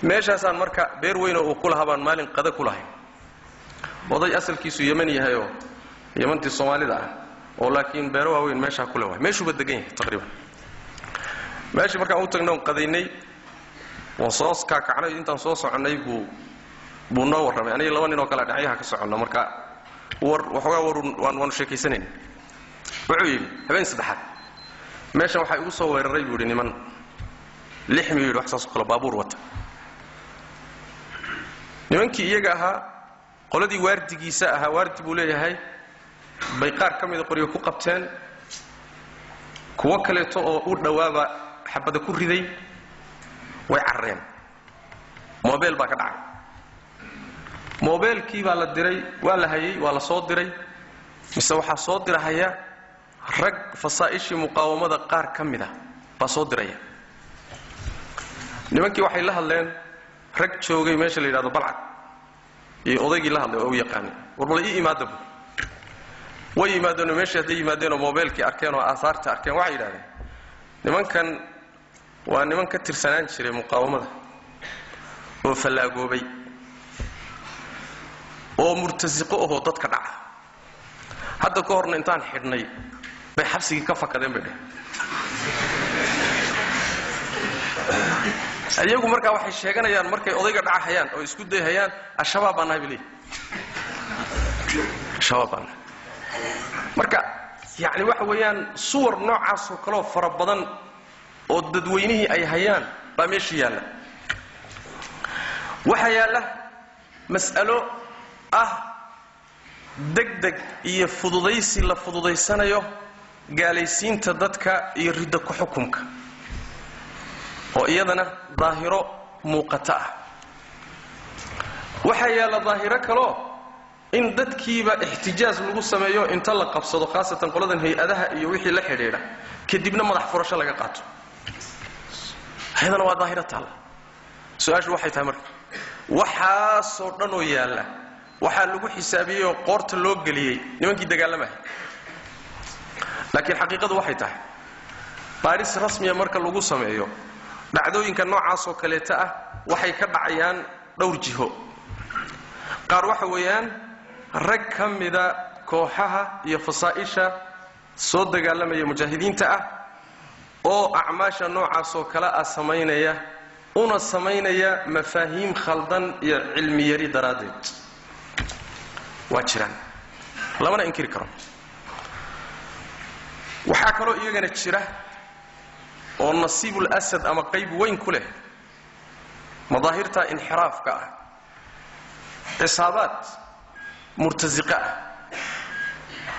Meeshaasaan marka beer weynoo uu ku lahaa baan maalin qada ku lahay. Oday asalkiisu Yeman yahayoo Yemantii Soomaalida ah oo laakiin beero waaweyn meeshaa ku le waay, meeshuuba degan yahay taqriiban. Meeshii markaan u tagnay oon qadaynay oon soo kaakacnay, intaan soo soconnay buu noo warramay. Aniga laba nin oo kale dhinacyaha ka soconno marka war waxoogaa war waanu sheekaysanayna. Wuxuu yidhi, habeen saddexaad meeshan waxaa igu soo weeraray, buu yidhi, niman lix miyuu yidhi, wax saasoo kale, baabuur wata. Nimankii iyaga ahaa, qoladii waardigiisa ahaa, waardi buu leeyahay, bay qaar ka mida qoryo ku qabteen, kuwo kaleeto oo u dhowaaba xabada ku riday, way carareen. Mobeel baa ka dhacay, mobeelkii baa la diray, waa la hayay, waa la soo diray, mise waxaa soo dirahaya rag fasaa'ishii muqaawamada qaar ka mid a baa soo diraya. Nimankii waxay la hadleen rag joogay meesha la yidhahdo Balcad iyo odaygii la hadlay oo u yaqaanay. Warbala ii imaada bu. Way yimaadeenoo meeshii hadday yimaadeenoo mobeelkii arkeen oo aahaarta arkeen, waxay yidhahdeen, nimankan waa niman ka tirsanaan jiray muqaawamada oo fallaagoobay oo murtasiqo ahoo dadka dhaca. Hadda ka horna intaan xidhnay bay xabsigii ka fakadeen, bay dheheen. Iyagu markaa waxay sheeganayaan markay odayga dhacahayaan oo isku dayhayaan, Al-Shabaab baan nahay bay leeyihin, Al-Shabaab baan nahay. Marka yacni waxa weeyaan suwar noocaasoo kaleoo fara badan oo dadweynihii ay hayaan baa meesha yaalla. Waxaa yaalla mas'alo ah deg deg iyo fududaysi la fududaysanayo gaalaysiinta dadka iyo ridda ku xukumka, oo iyadana daahiro muuqata ah. Waxaa yaalla daahiro kaloo in dadkiiba ixtijaaz lagu sameeyo, inta la qabsado, khaasatan qoladan hay-adaha iyo wixii la xidhiidha, kadibna madax furasho laga qaato. Ayadana waa daahiro taalla. Su-aashu waxay tahay marka, waxaasoo dhan oo yaalla waxaa lagu xisaabiyey oo qoorta loo geliyey nimankii dagaalamaya. Laakiin xaqiiqadu waxay tahay, baadhis rasmiya marka lagu sameeyo, dhacdooyinka noocaasoo kaleeta ah waxay ka dhacayaan dhowr jiho. Qaar waxa weeyaan Rag ka mida kooxaha iyo fasaa'isha soo dagaalamaya mujaahidiinta ah oo acmaasha noocaasoo kale ah samaynaya, una samaynaya mafaahiim khaldan iyo cilmi yari daraaddeed, waa jiraan, lamana inkiri karo. Waxaa kaloo iyagana jira oo nasiibul asad ama qayb weyn ku leh madaahirta inxiraafka ah cisaabaad murtasiqa ah,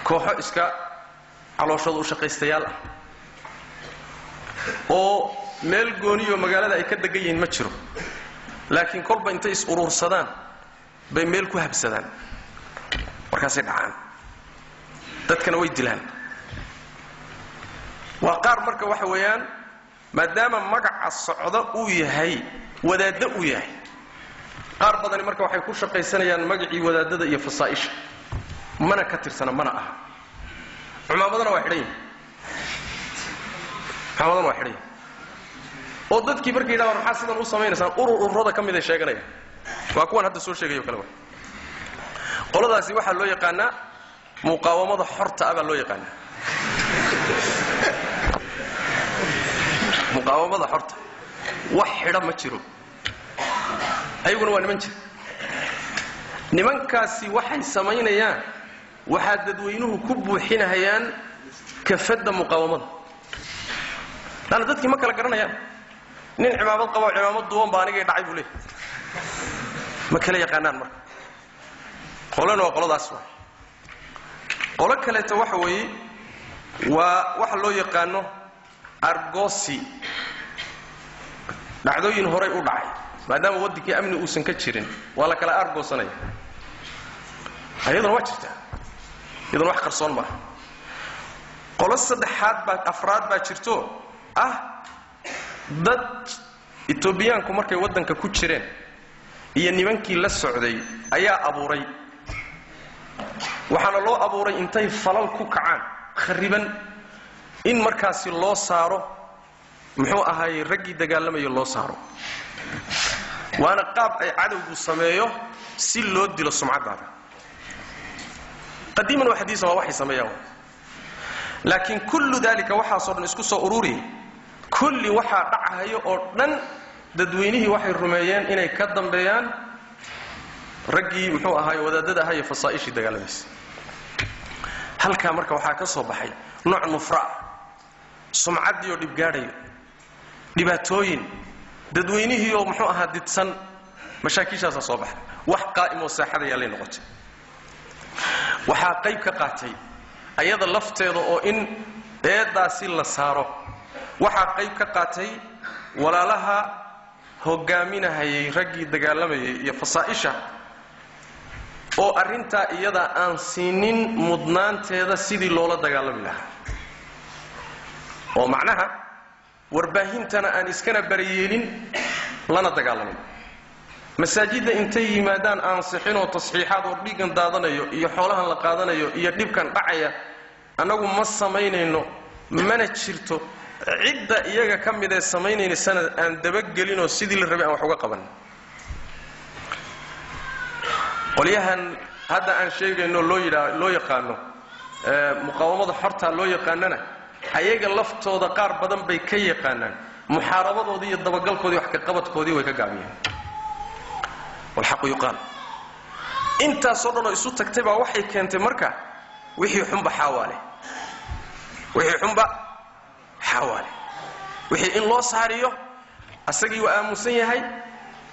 kooxo iska calooshooda u shaqaystayaal ah oo meel gooniyo magaalada ay ka degan yihiin ma jiro, laakiin kolba intay is uruursadaan bay meel ku habsadaan, markaasay dhacaan, dadkana way dilaan. Waa qaar marka waxa weeyaan, maadaama magaca socda uu yahay wadaaddo uu yahay, qaar badani marka waxay ku shaqaysanayaan magacii wadaadada iyo fasaa'isha, mana ka tirsana, mana aha. Cumaamadana waa xidhan yihin, cumaamadana waa xidhan yihin. Oo dadkii markay yidhahdaan maxaa sidan u samaynaysaan, urur ururada ka mid ay sheeganayaan, waa kuwan hadda soo sheegayo kale. Wa qoladaasi waxaa loo yaqaanaa muqaawamada xorta ah baa loo yaqaanaa, muqaawamada xorta. Wax xidha ma jiro, ayaguna waa niman jira. Nimankaasi waxay samaynayaan, waxaa dadweynuhu ku buuxinahayaan kafadda muqaawamada, laanna dadkii ma kala garanayaan. Nin cimaamad qabo, cimaamad duwan baa anigay dhacay buu leeyahy, ma kala yaqaanaan. Marka qolana waa qoladaas. Waay qolo kaleeto waxa weeye waa waxa loo yaqaano argosi, dhacdooyin horay u dhacay, maadaama waddankii amni uusan ka jirin waa la kala argoosanaya. Ayaduna waa jirtaa, iyaduna wax qarsoon maaha. Qolo saddexaad baa, afraad baa jirto ah, dad Etoobiyaanku markay waddanka ku jireen iyo nimankii la socday ayaa abuuray. Waxaana loo abuuray intay falal ku kacaan khariban in markaasi loo saaro, muxuu ahaayey, raggii dagaalamaya loo saaro. Waana qaab ay cadowgu sameeyo si loo dilo sumcaddaada. Qadiiman wa xadiisan waa waxay sameeyaan. Laakiin kullu dalika, waxaasoo dhan isku soo ururiyay, kulli waxaa dhacahayo oo dhan, dadweynihii waxay rumeeyeen inay ka dambeeyaan raggii, muxuu ahaay, wadaadada ahaa iyo fasaa'ishii dagaalamaysa. Halkaa marka waxaa ka soo baxay nooc nufra ah, sumcaddii oo dhibgaadhayo, dhibaatooyin dadweynihii oo, muxuu ahaa, didsan, mashaakiishaasaa soo baxay. Wax qaa'im oo saaxada yaallay noqotay. Waxaa qayb ka qaatay ayada lafteeda oo in eeddaasi la saaro, waxaa qayb ka qaatay walaalaha hogaaminahayay raggii dagaalamayay iyo fasaa'isha oo arrintaa iyada aan siinin mudnaanteeda sidii loola dagaalami lahaa, oo macnaha warbaahintana aan iskana barayeelin lana dagaalamin, masaajidda intay yimaadaan aan sixinoo tasxiixaad oo dhiiggan daadanayo iyo xoolahan la qaadanayo iyo dhibkan dhacaya annagu ma samaynayno, mana jirto cidda iyaga ka mid ee samaynaysana aan dabagelinoo sidii la rabay aan wax uga qaban. Qolyahan hadda aan sheegayno loo yidhaa loo yaqaano muqaawamada xortaa loo yaqaanana, ayaga laftooda qaar badan bay ka yaqaanaan muxaarabadoodii iyo dabagalkoodii, wax ka qabadkoodii way ka gaabiyeen. Walxaqu yuqaal, intaasoo dhan oo isu tagtay baa waxay keentay marka wixii xunba xaawaale, wixii xunba xaawaale, wixii in loo saariyo. Asagii waa aamusan yahay,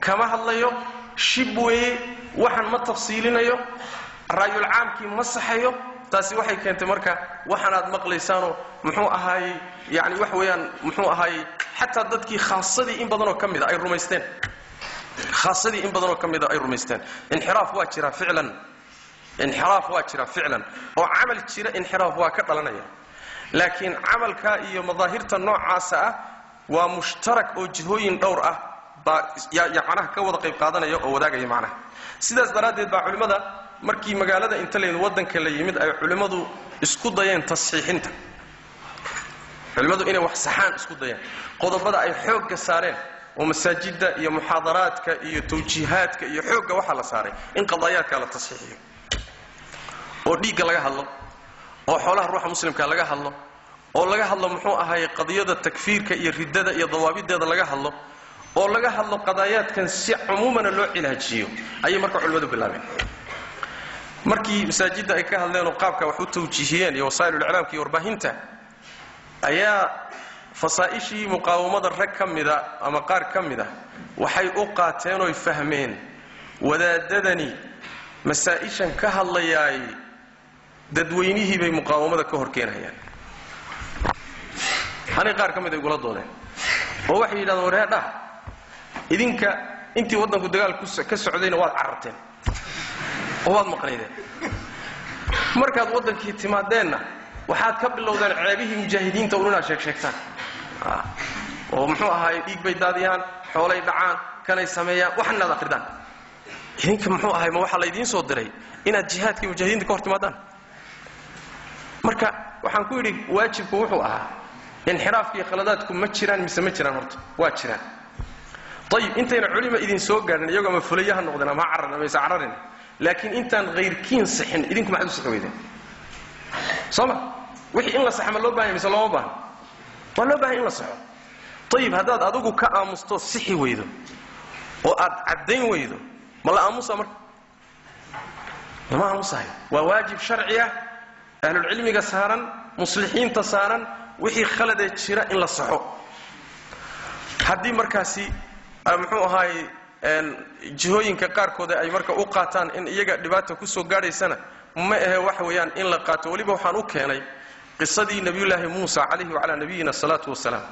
kama hadlayo, shib weeye, waxan ma tafsiilinayo, raayulcaamkii ma saxayo. Taasi waxay keentay marka waxan aad maqlaysaanoo, muxuu ahaayey, yani wax weeyaan, muxuu ahaayey, xataa dadkii khaasadii in badanoo ka mida ay rumaysteen, khaasadii in badanoo ka mida ay rumaysteen. Inxiraaf waa jiraa ficlan, inxiraaf waa jira ficlan, oo camal jira inxiraaf waa ka dhalanaya, laakiin camalka iyo madaahirta noocaasa ah waa mushtarak oo jihooyin dhowr ah baa yaa macnaha ka wada qayb qaadanaya oo wadaagaya macnaha. Sidaas daraaddeed baa culimmada markii magaalada inta laymid, waddanka la yimid, ay culimmadu isku dayeen tasxiixinta, culimmadu inay wax saxaan isku dayeen, qodobada ay xoogga saareen oo masaajidda iyo muxaadaraadka iyo tawjiihaadka iyo xoogga waxaa la saaray in qadaayaadka la tasxiixiyo. Oo dhiigga laga hadlo, oo xoolaha ruuxa muslimka laga hadlo, oo laga hadlo muxuu ahaay qadiyada takfiirka iyo riddada iyo dawaabideeda laga hadlo, oo laga hadlo qadaayaadkan si cumuumana loo cilaajiyo ayay marka culimmadu bilaabeen. Markii masaajidda ay ka hadleen oo qaabka wax u tawjiihiyeen iyo wasaa'ilul iclaamka iyo warbaahinta, ayaa fasaa'ishii muqaawamada rag ka mida ama qaar ka mida waxay u qaateen oy fahmeen wadaadadani masaa'ishan ka hadlayaay dadweynihii bay muqaawamada ka hor keenayaan. Anay qaar ka mid ay igula doodeen oo waxay yidhahdeen, wareedhah, idinka intii waddanku dagaal ka socdayna waad cararteen oo waad maqnaydeen, markaad waddankii timaadeenna waxaad ka bilowdeen ceebihii mujaahidiinta un inaad sheegsheegtaan, oo muxuu ahaay dhiig bay daadiyaan, xoolay dhacaan, kanay sameeyaan, waxan inaad akhridaan. Idinka muxuu ahay, ma waxaa laydiin soo diray inaad jihaadkii mujaahidiinta ka hor timaadaan? Marka waxaan ku yidhi, waajibku wuxuu ahaa inxiraafkiiyo khaladaadku ma jiraan mise ma jiraan? Horta waa jiraan. Ayib, intayna culima idin soo gaadhin, iyagoo ama fulaya ha noqdeen ama ha carran ama isa cararin, laakiin intaan hayrkiin sixin idinku maxaad u sixi weydeen? Soo ma wixii in la saxa ma loo bahanya mise looma baahna? Waa loo bahanya in la saxo. Ayib, haddaad adigu ka aamusto, sixi weydo oo aad caddayn weydo, ma la aamusa? Marka lama aamusayo. Waa waajib sharci ah ahlulcilmiga saaran, muslixiinta saaran, wixii khaladee jira in la saxo. Haddii markaasi muxuu ahaay jihooyinka qaarkooda ay marka u qaataan in iyaga dhibaata kusoo gaadhaysana, ma ahe, waxa weeyaan in la qaato. Weliba waxaan u keenay qisadii nabiyullaahi Muusa calayhi wacalaa nabiyina asalaatu wasalaam,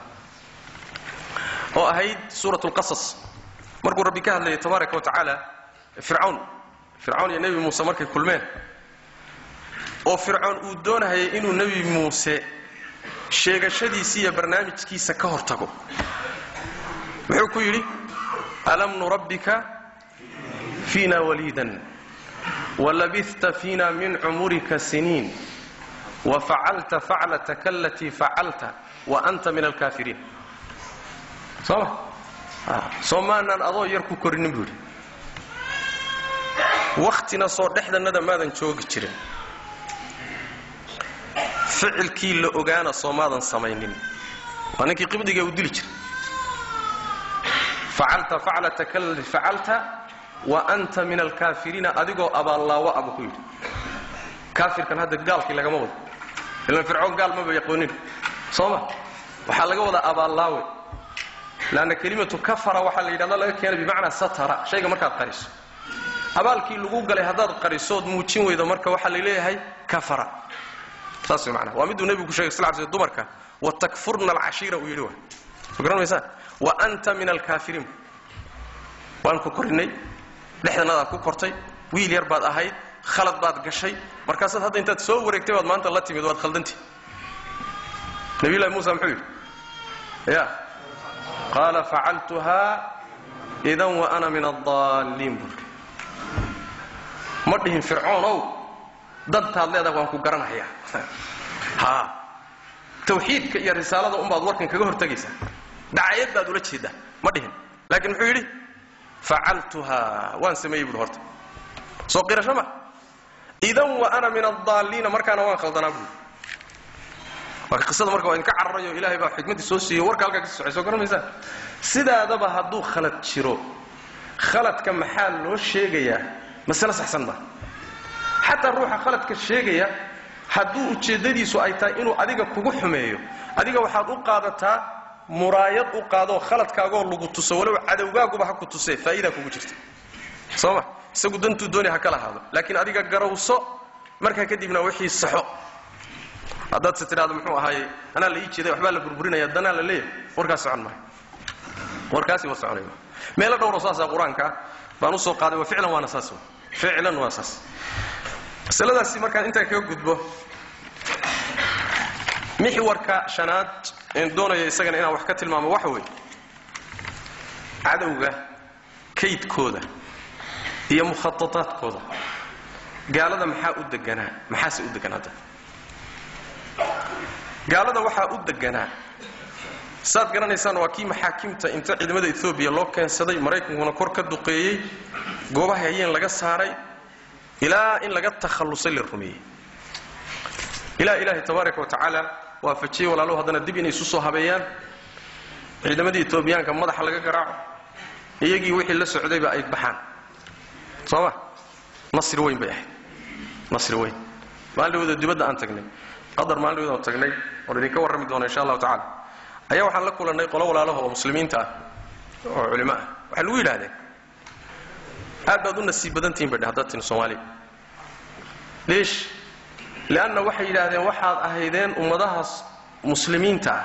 oo ahayd suurat lqasas, markuu Rabbi ka hadlayay tabaaraka wa tacaala Fircawn. Fircawn iyo Nebi Muuse markay kulmeen oo Fircoon uu doonahayay inuu Nebi Muuse sheegashadiisa iyo barnaamijkiisa ka hor tago, muxuu ku yidhi? "Alam nurabbika fiina waliidan walabista fiina min cumurika siniin wafacalta faclataka alatii facalta wa anta min alkaafiriin." Soo ma soo maanaan adoo yar ku korinin, buu yidhi, wakhtina soo dhexdannada maadan joogi jirin, ficilkii la ogaana soo maadan samaynin? Waa ninkii qibdiga uu dili jiray. "Facalta faclataka alatii facalta wa anta min alkaafiriina," adigoo abaallaawa a buu ku yidhi. Kaafirkan hadda gaalkii lagama wado, ilan Fircoon gaal maba yaqoonin, soo ma? Waxaa laga wadaa abaallaawe, laanna kelimatu kafara waxaa la yidhahda laga keenay bimacnaa satara, shayga markaad qariso. Abaalkii lagu galay haddaad qarisood muujin weydo, marka waxaa la leeyahay kafara. Saas way macnaha. Waa miduu Nebigu ku shegay sal sl dumarka "watakfurna alcashiira" uu yidhi. Wa soo garan maysaan? "Wa anta min alkaafiriin." Waan ku korinay, dhexdanadaad ku kortay, wiil yar baad ahayd, khalad baad gashay, markaasaad hadda intaad soo wareegtay baad maanta la timid, waad khaldantii. Nabiyullahi Muusa muxuu yidhi? Ya qaala "facaltuhaa idan wa ana min addaalliin," buu yidhi. Ma dhihin, "Fircoonow, dantaad leedahay waan ku garanayaa, ha tawxiidka iyo risaalada unbaad warkan kaga hortegaysaa, dacayad baad ula jeedaa," ma dhihin. Laakiin muxuu yidhi? "Facaltuhaa," waan sameeyey buuhi. Horta soo qirasho ma? "Idan wa ana min addaalliina," markaana waan khaldanaa buui. Waa qisada. Marka waa idinka cararayo, Ilahay baa xikmaddii soo siiyey, warka halkaa ka socay. Soo garan maysaan? Sidaadaba hadduu khalad jiro, khaladka maxaa loo sheegayaa? Masale saxsan maa. Xataa ruuxa khaladka sheegaya hadduu ujeeddadiisu ay tahay inuu adiga kugu xumeeyo, adiga waxaad u qaadataa muraayad u qaadoo khaladkaagoo lagu tuso, walow cadowgaaguba ha ku tusee, faa'iidaa kugu jirta, soo ma? Isagu dantuu doonay ha kala haado, laakiin adiga garawso, markaa kadibna wixii saxo. Haddaad se tidhahdo, muxuu ahaaye, anaa la ii jeeday, waxbaa la burburinaya, danaa la leeyahay, warkaas socon maayo, warkaasi war soconay maayo. Meelo dhowro saasaa Qur-aanka baan usoo qaaday. Wa ficlan waana saas, ficlan waa saas masaladaasi. Markaan intaan kaga gudbo mixwarka shanaad een doonaya isagana inaan wax ka tilmaamo, waxa weeye cadowga kaydkooda iyo mukhatataadkooda. Gaalada maxaa u deganaa? Maxaase u degan hadda? Gaalada waxaa u deganaa, saad garanaysaan, waa kii maxaakimta inta ciidamada Etoobiya loo keensaday, Maraykankuna kor ka duqeeyey, goobaha hayeen laga saaray. Ilaa in laga takhallusay la rumeeyey, ilaa Ilaahay tabaaraka wa tacaala waafajiyey walaaluhu haddana dib inay isu soo habeeyaan, ciidamadii Etoobiyaanka madaxa laga garaaco, iyagii wixii la socdayba ay baxaan. Soo ma nasri weyn bay ahayd, nasri weyn. Maalin dhawada dibadda aan tagnay, Qadar maalin dhawada aan tagnay oon idinka warrami doona insha Allahu tacala, ayaa waxaan la kulannay qolo walaalaha oo muslimiinta ah oo culimo ah. Waxay lagu yidhahdeen, aad baad u nasiib badantihin bay dheh haddaad tihin Soomaaliya. Leesh? Lianna waxay yidhaahdeen, waxaad ahaydeen ummadahaas muslimiinta ah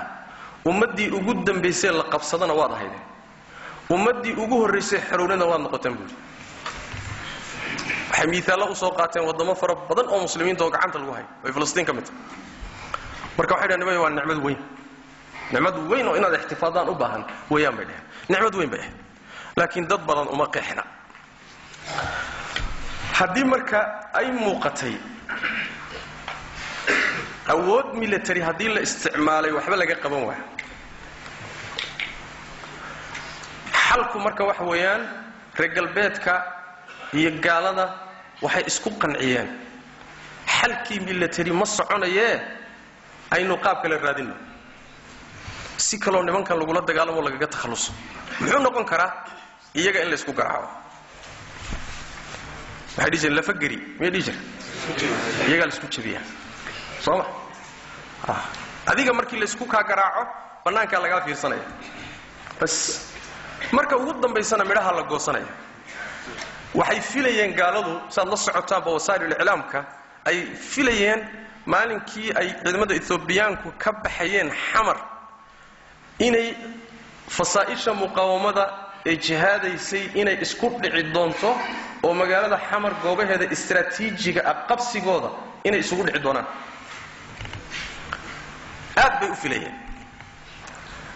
ummaddii ugu dambaysay la qabsadana waad ahaydeen, ummaddii ugu horraysay xorownada waad noqoteen buuri. Waxay miithaallo u soo qaateen waddamo fara badan oo muslimiinta oo gacanta lagu hayo, ay Filistiin ka mid tahay. Marka waxay dhaheen, nimay waa nicmad weyn, nicmad weyn oo inaad ixtifaadaan u baahan weeyaan bay dheheen. Nicmad weyn bay ahayd, laakiin dad badan uma qeexna. Haddii marka ay muuqatay awood military haddii la isticmaalay waxba laga qaban waayo, xalku marka waxa weeyaan, reer galbeedka iyo gaalada waxay isku qanciyeen xalkii military ma soconayee, aynu qaab kale raadinno, si kaloo nimankan lagula dagaalamo, lagaga takhalluso. Muxuu noqon karaa? Iyaga in laysku garaaco. Waxay dhihi jireen lafageri, miyay dhihi jireen? Iyagaa laisku jabiyaa, soo ma? Adiga markii laysku kaa garaaco, bannaankaa lagaa fiirsanaya bas, marka ugu dambaysana midhaha la goosanaya. Waxay filayeen gaaladu, saad la socotaanba wasaa'ilul-iclaamka, ay filayeen maalinkii ay ciidamada Etoobiyaanku ka baxayeen Xamar inay fasaa'isha muqaawamada ee jihaadaysay inay isku dhici doonto, oo magaalada Xamar goobaheeda istraatiijiga ah qabsigooda inay isugu dhici doonaan. Aad bay u filayeen,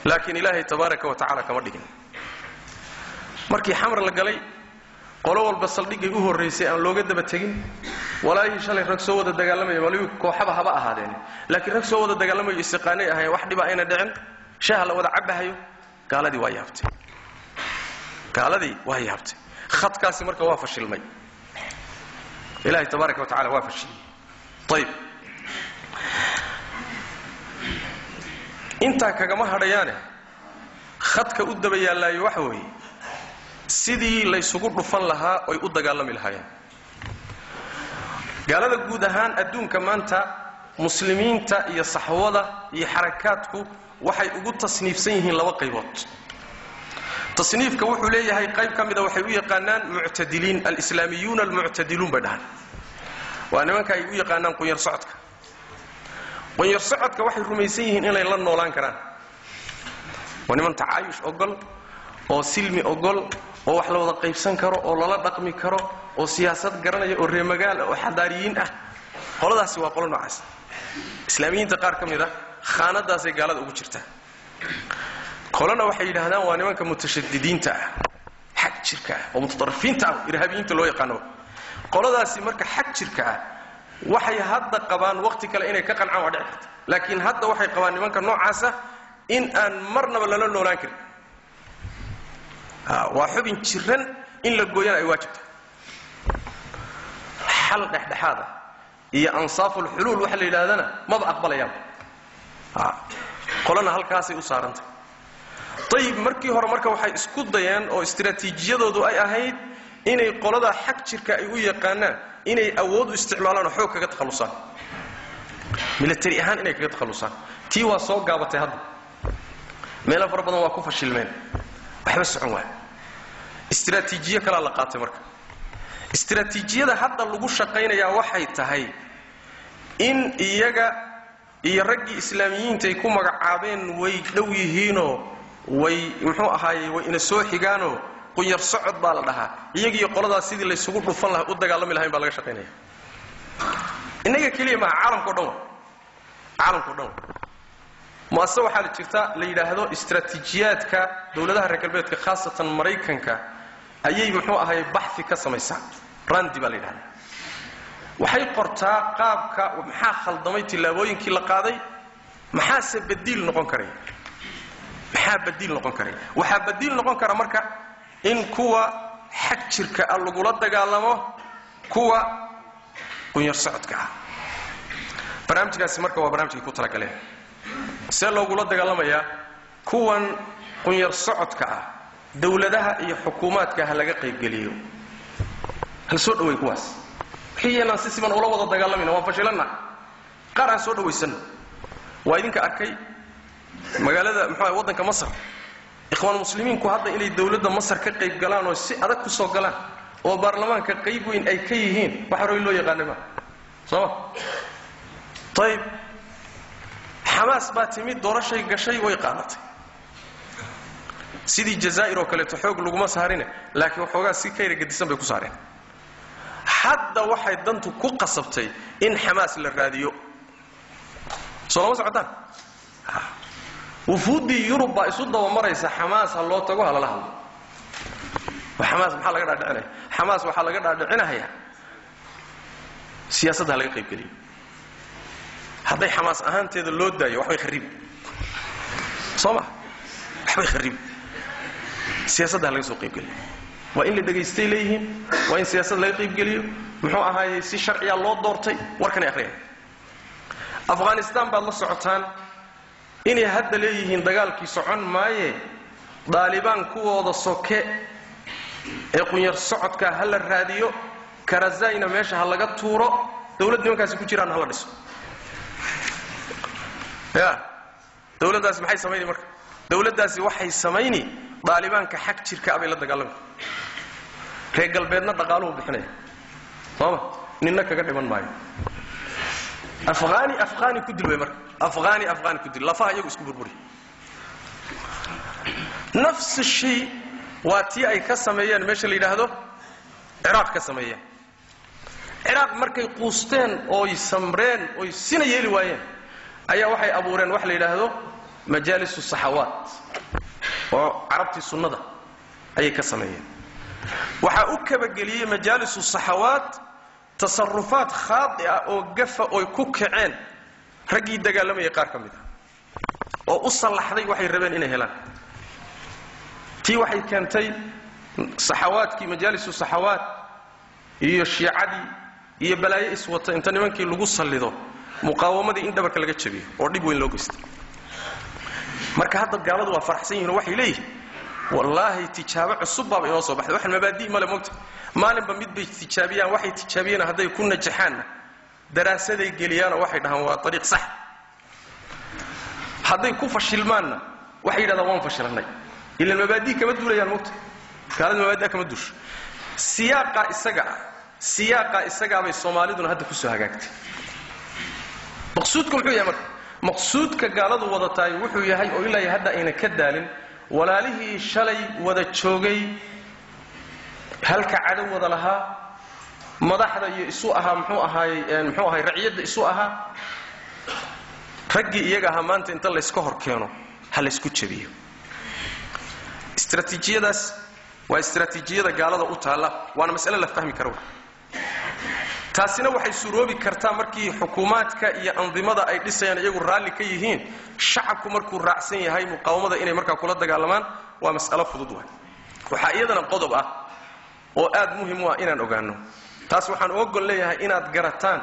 laakiin Ilaahay tabaaraka wa tacala kama dhigin. Markii Xamar la galay, qolo walba saldhiggay u horraysay aan looga daba tegin. Walaahii shalay rag soo wada dagaalamaya, waliba kooxaba haba ahaadeen, laakiin rag soo wada dagaalamayo isiqaanay ahayn, wax dhiba ayna dhicin, shaaha la wada cabahayo. Gaaladii waa yaabtay, gaaladii waa yaabtay. Khadkaasi marka waa fashilmay, Ilahay tabaaraka wa tacala waa fashiliyey. Ayib, intaa kagama hadhayaane, khadka u daba yaallaayo waxa weeye sidii laysugu dhufan lahaa oy u dagaalami lahaayeen gaalada guud ahaan adduunka. Maanta muslimiinta iyo saxwada iyo xarakaadku waxay ugu tasniifsan yihiin laba qaybood. Tasniifka wuxuu leeyahay, qayb ka mida waxay u yaqaanaan muctadiliin, alislaamiyuuna almuctadiluun bay dhahaan. Waa nimanka ay u yaqaanaan qunyar socodka. Qunyar socodka waxay rumaysan yihiin inay la noolaan karaan. Waa niman tacaayush ogol oo silmi ogol oo wax la wada qaybsan karo oo lala dhaqmi karo oo siyaasad garanaya oo reemagaal ah oo xadaariyiin ah. Qoladaasi waa qolo noocaas. Islaamiyiinta qaar ka mid a khaanadaasay gaalada ugu jirtaa. Qolana waxay yidhaahdaan waa nimanka mutashadidiinta ah, xag jirka ah oo mutaطarifiinta ah, irhaabiyiinta loo yaqaano. Qoladaasi marka xag jirka ah waxay hadda qabaan, waqti kale inay ka qancaan waa dhici karta, laakiin hadda waxay qabaan nimanka noocaasa in aan marnaba lala noolaan karin, waa xubin jiran, in la gooyana ay waajibta. Xal dhexdhexaada iyo ansaafulxuluul waxa la yidhahdana maba aqbalayaan. Qolana halkaasay u saarantay. Ayib, markii hore marka waxay isku dayeen oo istraatiijiyadoodu ay ahayd inay qoladaa xag jirka ay u yaqaanaan inay awood u isticmaalaan oo xoog kaga takhallusaan, military ahaan inay kaga takhallusaan. Tii waa soo gaabatay hadda, meelo fara badan waa ku fashilmeen, waxba socon waay. Istraatiijiyo kalaa la qaatay. Marka istraatiijiyada hadda lagu shaqaynayaa waxay tahay in iyaga iyo raggii islaamiyiinta ay ku magacaabeen way dhow yihiinoo way muxuu ahaayey way ina soo xigaanoo qunyar socod baa la dhahaa, iyagiiyo qoladaas sidii laysugu dhufan lahaa, u dagaalami lahayn baa laga shaqaynaya. Innaga keliya maaha, caalamkao dhan wa, caalamkao dhan wa. Mu'asase waxaa la jirta la yidhaahdo istraatiijiyaadka dowladaha reer galbeedka, khaasatan Maraykanka, ayay muxuu ahaayey baxfi ka samaysaa, Randi baa la yidhahdaa. Waxay qortaa qaabka maxaa khaldamay tillaabooyinkii la qaaday, maxaase badiil noqon karaya, maxaa badiil noqon karaya. Waxaa badiil noqon kara marka in kuwa xag jirka ah lagula dagaalamo Kuwa qunyar socodka ah. Barnaamijkaasi marka waa barnaamijkay ku talagaleen. See loogula dagaalamayaa kuwan qunyar socodka ah? Dowladaha iyo xukuumaadka ha laga qaybgeliyo, hala soo dhawey kuwaas. Wixii yeelaan si siban ula wada dagaalamayna, waan fashilanna, qaar aan soo dhawaysanno. Waa idinka arkay magaalada, muxuu, waddanka Masar, Ikhwaan Muslimiinku hadda inay dowladda Masar ka qayb galaan oo si adag ku soo galaan oo baarlamaanka qayb weyn ay ka yihiin. Wax horey loo yaqaanay ma sooma? Ayib, Xamaas baa timid, doorashay gashay, way qaadatay. Sidii Jazaa'ir oo kaleeto xoog laguma saarine, laakiin waxoogaa si kayra gedisan bay ku saareen. Hadda waxay dantu ku qasabtay in Xamaas la raadiyo. Soo lama socotaan? Wufuuddii Yurub baa isu dabamaraysa, Xamaas ha loo tago, ha lala hadlo. Xamaas maxaa laga dhaadhicinaya? Xamaas waxaa laga dhaadhicinahayaa siyaasadda ha laga qaybgeliyo. Hadday Xamaas ahaanteeda loo daayo, waxbay kharibi, soo ma? Waxbay kharibi. Siyaasadda ha laga soo qaybgeliyo, waa in la dhegaystay leeyihiin, waa in siyaasad laga qaybgeliyo. Muxuu ahaayey, si sharciyaa loo doortay, warkanay akhriyaan. Afghanistan baad la socotaan inay hadda leeyihiin dagaalkii socon maaye, Daalibaan kuwooda soke ee qunyar socodkaa ha la raadiyo, Karazayna meesha ha laga tuuro, dowlad nimankaasi ku jiraan hala dhiso. Ya dowladdaasi maxay samayni marka? Dowladdaasi waxay samayni, Daalibaanka xag jirka abay la dagaalami. Reer galbeedna dhaqaaluhu bixinaya, sooma? Ninna kaga dhiman maayo. Afhaani afhaani ku dil way marka, afhaani afhaani ku dil, lafaha iyagu isku burburi. Nafs shay waa tii ay ka sameeyeen meesha la yidhaahdo Ciraaq. Ka sameeyeen Ciraaq markay quusteen ooy samreen oy sina yeeli waayeen, ayaa waxay abuureen wax la yidhaahdo majaalisu saxawaat oo carabtii sunnada ayay ka sameeyeen. Waxaa u kabageliyey majaalisu saxawaat tasarufaad khaadi ah oo gafa oy ku kaceen raggii dagaalamayay qaar ka mid ah oo u sallaxday waxay rabeen inay helaan. Tii waxay keentay saxawaadkii, majaalisu saxawaat iyo shiicadii iyo balaayo iswata inta nimankii lagu sallido, muqaawamadii in dhabarka laga jabiyo oo dhib weyn loo geystay. Marka hadda gaaladu waa faraxsan yihin oo waxay leeyihiin, wallaahi tijaabo cusub baaba inoo soo baxday. Waxaan mabaadi' male moogta, maalinba mid bay tijaabiyaan. Waxay tijaabiyeen hadday ku najaxaanna daraasaday geliyaanoo waxay dhahaan waa ariiq sax. Hadday ku fashilmaanna waxay yidhahdaan waan fashilannay. Ilan mabaadi' kama duulayaan moogta, gaalada mabaadi' kama duusho. Siyaaqaa isaga ah, siyaaqaa isagaabay Soomaaliduna hadda kusoo hagaagtay. Maqsuudka muxuu yahay marka? Maqsuudka gaaladu wadataay wuxuu yahay oo ilaa hadda ayna ka daalin, walaalihii shalay wada joogay, halka cadow wada lahaa, madaxda iyo isu ahaa, muxuu ahaayey, muxuu ahay, raciyadda isu ahaa, raggii iyaga ahaa maanta inta layska hor keeno ha laysku jabiyo. Istaraatiijiyadaas waa istaraatiijiyada gaalada u taalla, waana mas'ale la fahmi karo. Taasina waxay suroobi kartaa markii xukuumaadka iyo andimada ay dhisayaan iyagu raalli ka yihiin, shacabku markuu raacsan yahay muqaawamada inay markaa kula dagaalamaan waa mas'alo fudud waay. Waxaa iyadana qodob ah oo aad muhim u ah inaan ogaano. Taas waxaan uga gol leeyahay inaad garataan,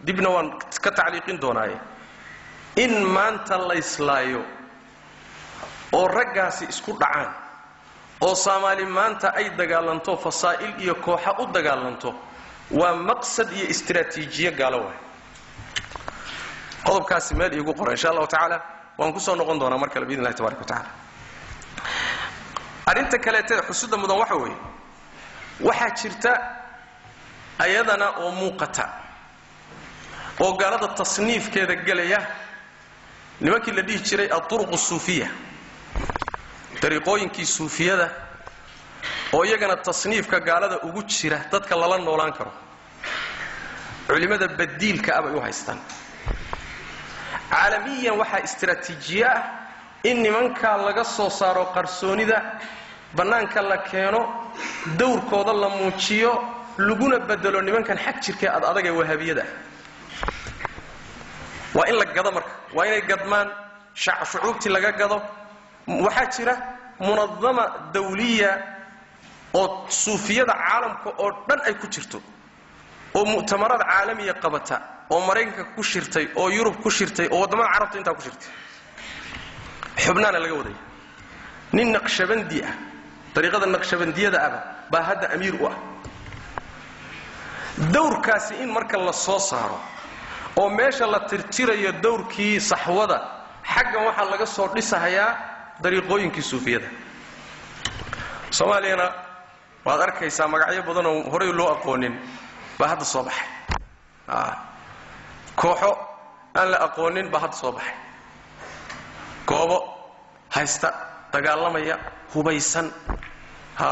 dibna waan ka tacliiqin doonaaye, in maanta layslaayo oo raggaasi isku dhacaan oo Soomaali maanta ay dagaalanto, fasaa'il iyo kooxa u dagaalanto, waa maqsad iyo istiraatiijiye gaalo waay. Qodobkaasi meel iigu qora, insha Allahu tacaala waan kusoo noqon doonaa mar kale biidn illahi tabaraka wa tacala. Arrinta kaleete xusudda mudan waxa weeye, waxaa jirta ayadana oo muuqata oo gaalada tasniifkeeda gelaya nimankii la dhihi jiray alturuq asuufiya, dariiqooyinkii suufiyada, oo iyagana tasniifka gaalada ugu jira dadka lala noolaan karo. Culimmada badiilka ah bay u haystaan. Caalamiyan waxaa istiraatiijiye ah in nimankaa laga soo saaro qarsoonida, bannaanka la keeno, dowrkooda la muujiyo, laguna bedelo nimankan xag jirkae ad adag ee wahaabiyada ah. Waa in la gado marka, waa inay gadmaan, shucuubtii laga gado. Waxaa jira munadama dawliya oo suufiyada caalamka oo dhan ay ku jirto. Oo mu'tamarada caalamiya qabata, oo Maraykanka ku shirtay, oo Yurub ku shirtay, oo waddamada Carabta intaa ku shirtay, xubnaana laga wadaya. Nin Naqshabandi ah, dariiqada Naqshabandiyada aba baa hadda amiir u ah. Dowrkaasi in marka la soo saaro oo meesha la tirtirayo dowrkii saxwada, xaggan waxaa laga soo dhisahayaa dariiqooyinkii suufiyada. Soomaaliyana waad arkaysaa, magacyo badanoo horay loo aqoonin baa hadda soo baxay, kooxo aan la aqoonin baa hadda soo baxay, goobo haysta, dagaalamaya, hubaysan. Ha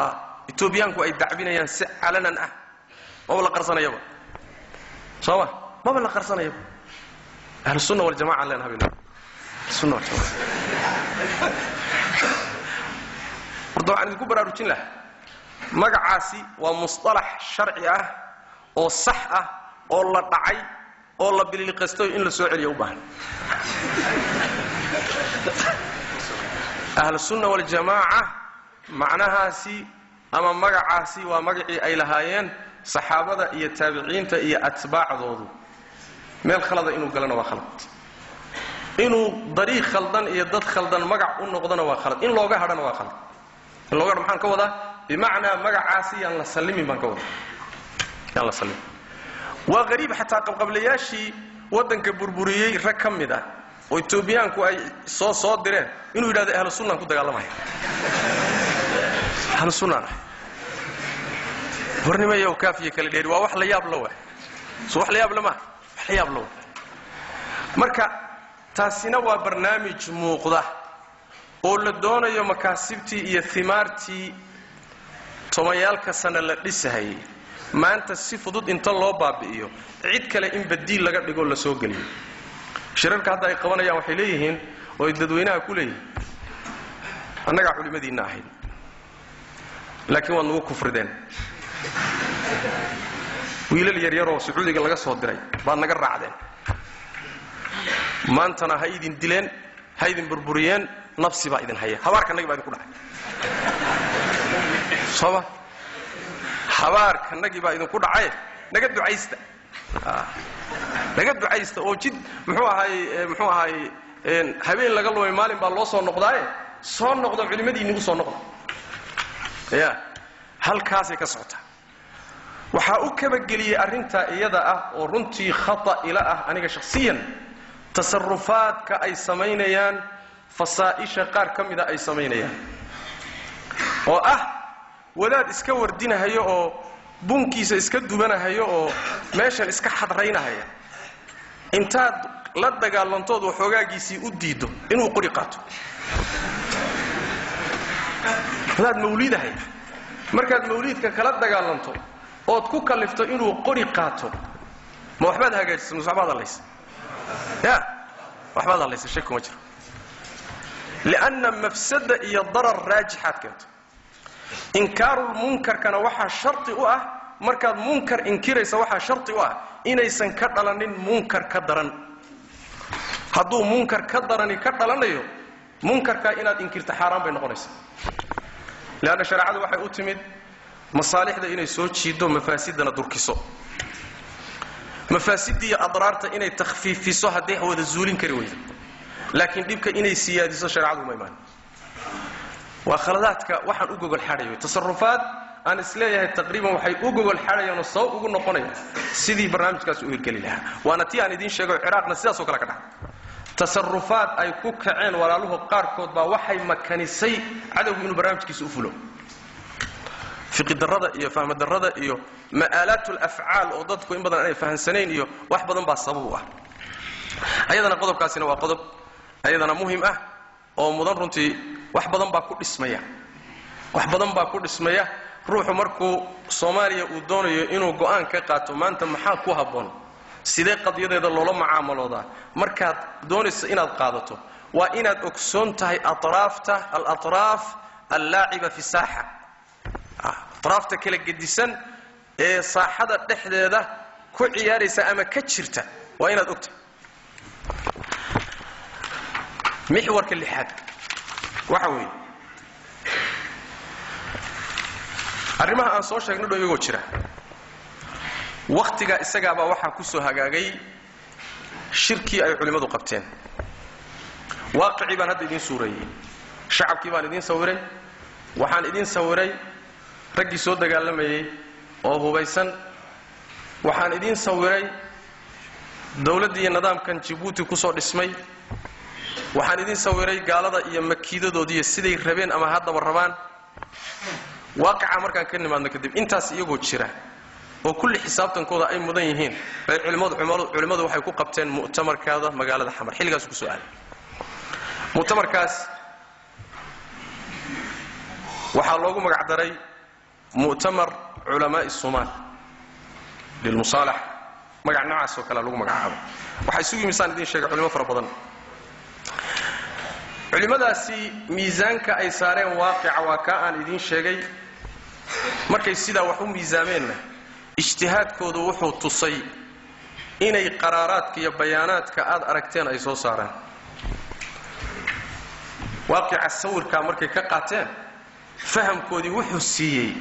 Etoobiyaanku ay dacbinayaan si calanan ah, maba la qarsanayaba, sooma? Maba la qarsanayaba. Ahlusunna waljamaca leen habeen, ahlusunna waljamaca. Horta waxaan idinku baraarujin lahaa, magacaasi waa musطalax sharci ah oo sax ah oo la dhacay oo la bililiqaystayo, in la soo celiyo u baahan. Ahlusunna waljamaaca macnahaasi ama magacaasi waa magacii ay lahaayeen saxaabada iyo taabiciinta iyo atbaacdoodu. Meel khalada inuu galana waa khalad, inuu dariiq khaldan iyo dad khaldan magac u noqdona waa khalad, in looga hadhana waa khalad. In looga hadho maxaan ka wadaa? Bimacnaa magacaasi yaan la sallimin baan ka wadaa, yaan la sallimin. Waa qariib, xataa qabqablayaashii waddanka burburiyey rag ka mid ah oo Etoobiyaanku ay soo direen inuu yidhahdo ahlu sunnaan ku dagaalamaya, ahlu sunnaan ah. Warnimayow, kaafiya kala dheeri, waa wax la yaab la wa so wax la yaab la maaha, wax la yaab la wa. Marka taasina waa barnaamij muuqda oo la doonayo makaasibtii iyo himaartii tobayaalka sana la dhisahayay maanta si fudud inta loo baabi'iyo, cid kale in badiil laga dhigoo la soo geliyo. Shirarka hadda ay qabanayaan waxay leeyihiin oo ay dadweynaha ku leeyihiin, annagaa culimmadiinna ahayd, laakiin waad nagu kufrideen, wiilal yaryaroo Sacuudiga laga soo diray baad naga raacdeen, maantana ha idin dileen, ha idin burburiyeen, nafsi baa idin haya, habaarkanagi baa idinku dhacay, sooma? Habaarkanagii baa idinku dhacaye, naga ducaysta, naga ducaysta. Oo jid muxuu ahaay, muxuu ahaay, habeen laga lumay maalin baa loo soo noqdaaye, soo noqdo, culimmadiinnigu soo noqda. Ya halkaasay ka socotaa. Waxaa u kabageliyey arrintaa iyada ah oo runtii khata ila ah aniga shakhsiyan, tasarufaadka ay samaynayaan fasaa'isha qaar ka mida ay samaynayaan, oo ah wadaad iska wardinahayo oo bunkiisa iska dubanahayo oo meeshan iska xadraynahaya, intaad la dagaalantood waxoogaagiisii u diiddo inuu qori qaato. Wadaad mawliidahaya markaad mawliidka kala dagaalanto ood ku kallifto inuu qori qaato, ma waxbaad hagaajisa mise waxbaad hallaysa? Ya waxbaad hallaysa, shaki kuma jiro, lianna mafsada iyo darar raajixaad keento. Inkaarulmunkarkana waxaa sharti u ah, markaad munkar inkiraysa waxaa sharti u ah inaysan ka dhalanin munkar ka daran. Hadduu munkar ka darani ka dhalanayo, munkarkaa inaad inkirta xaaraan bay noqonaysaa, leanna shareecadu waxay u timid masaalixda inay soo jiiddo, mafaasidana durkiso, mafaasiddiiyo adraarta inay takhfiifiso hadday wada zuulin kari weydo, laakiin dhibka inay siyaadiso shareecadu uma imaan. Waa khaladaadka waxaan u gogol xadhayo, tasarufaad aan isleeyahay taqriiban waxay u gogol xadhayaanoo sabab ugu noqonaya sidii barnaamijkaasi u hirgeli lahaa. Waana tii aan idiin sheego, Ciraaqna sidaasoo kale ka dhacay. Tasarufaad ay ku kaceen walaaluhu qaarkood baa waxay makanisay cadowgu inuu barnaamijkiisa u fulo. Fiqidarrada iyo fahmadarrada iyo ma'aalaat alafcaal oo dadku in badan aanay fahansanayn iyo wax badan baa sabab u ah. Ayadana qodobkaasina waa qodob ayadana muhim ah oo mudan runtii. Wax badan baa ku dhismaya, wax badan baa ku dhismaya. Ruuxu markuu Soomaaliya uu doonayo inuu go'aan ka qaato maanta maxaa ku habboon, sidee qadiyadeeda loola mucaamaloodaa, markaad doonayso inaad qaadato waa inaad ogsoon tahay atraafta, alatraaf allaaciba fi saaxa, atraafta kala gedisan ee saaxada dhexdeeda ku ciyaaraysa ama ka jirta, waa inaad ogtahay. Mixwarka lixaad waxa weeye arrimaha aan soo sheegnay dho iyagoo jira, Wakhtigaa isagaabaa waxaa ku soo hagaagay shirkii ay culimmadu qabteen. Waaqicii baan hadda idiin suureeyey, shacabkii baan idiin sawiray, waxaan idiin sawiray raggii soo dagaalamayey oo hubaysan, waxaan idiin sawiray dawladda iyo nidaamkan Jabuuti ku soo dhismay, waxaan idiin sawiray gaalada iyo makiidadoodiiyo siday rabeen ama haddaba rabaan. Waaqica markaan ka nimaadno kadib, intaas iyagoo jira oo kulli xisaabtankooda ay mudan yihiin bay culimmadu waxay ku qabteen mu'tamarkaada magaalada Xamar. Xilligaas ku soo aaday mu'tamarkaas waxaa loogu magac daray mu'tamar culamaa'i Soomaal lilmusaalaxa, magac noocaas oo kale lagu magacaabo. Waxaa isugu yimisaan idiin sheegay culimo fara badan. Culimadaasi miisaanka ay saareen waaqica waa kaa aan idiin sheegay. Markay sidaa wax u miisaameenna, ijtihaadkoodu wuxuu tusay inay qaraaraadka iyo bayaanaadka aad aragteen ay soo saaraan. Waaqica sawirkaa markay ka qaateen, fahamkoodii wuxuu siiyey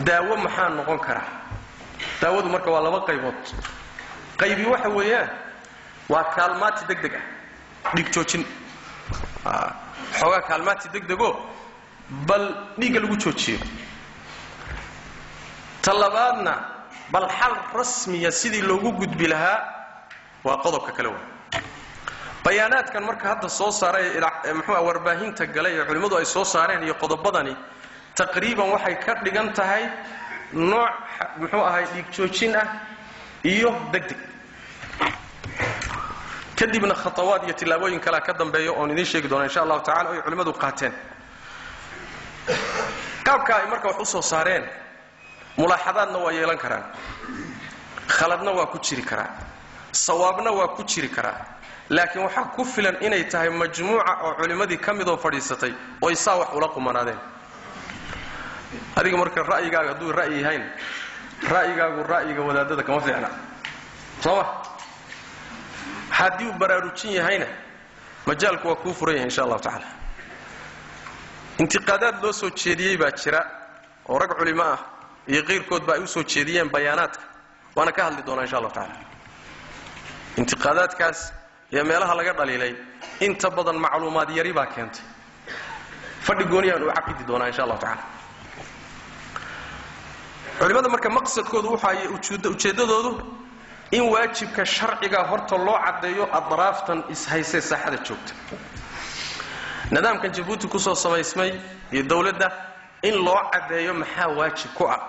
daawo maxaa noqon karaa. Daawadu marka waa laba qaybood. Qaybi waxa weeyaan waa kaalmaati degdeg ah, dhiig joojin, xoogaa kaalmaati degdegoo bal dhiigga lagu joojiyo. Ta labaadna bal xal rasmiya sidii loogu gudbi lahaa waa qodobka kale. Wa bayaanaadkan marka hadda soo saaray ee muxuu warbaahinta galay ee culimmadu ay soo saareen iyo qodobadani taqriiban waxay ka dhigan tahay nooc muxuu ahay dhiig joojin ah iyo degdeg. Kadibna khatawaad iyo tillaabooyin kalea ka dambeeya oon idiin sheegi doona insha allahu tacala ay culimmadu qaateen. Qaabka ay marka wax u soo saareen mulaaxadaadna waa yeelan karaan, khaladna waa ku jiri karaa, sawaabna waa ku jiri karaa, laakiin waxaa ku filan inay tahay majmuuca oo culimmadii ka midoo fadhiisatay oy saa wax ula qumanaadeen. Adiga marka ra'yigaaga hadduu ra'yi yahayn, ra'yigaagu ra'yiga wadaadada kama fiicna, soo ma? Haddii uu baraarujin yahayna majaalku waa kuu furan yahay insha allahu tacaala. Intiqaadaad loo soo jeediyey baa jira oo rag culimo ah iyo qayrkoodba ay u soo jeediyeen bayaanaadka, waana ka hadli doonaa insha allahu tacaala. Intiqaadaadkaas iyo meelaha laga dhaliilay inta badan macluumaad yari baa keentay. Fadhi gooniyaan u caqidi doonaa insha allahu tacaala. Culimada marka maqsadkoodu waxa ay ujeedadoodu in waajibka sharciga horta loo caddeeyo adraaftan ishaysee saaxada joogta, nidaamkan Jabuuti kusoo samaysmay iyo dawladda in loo caddeeyo maxaa waajib ku ah.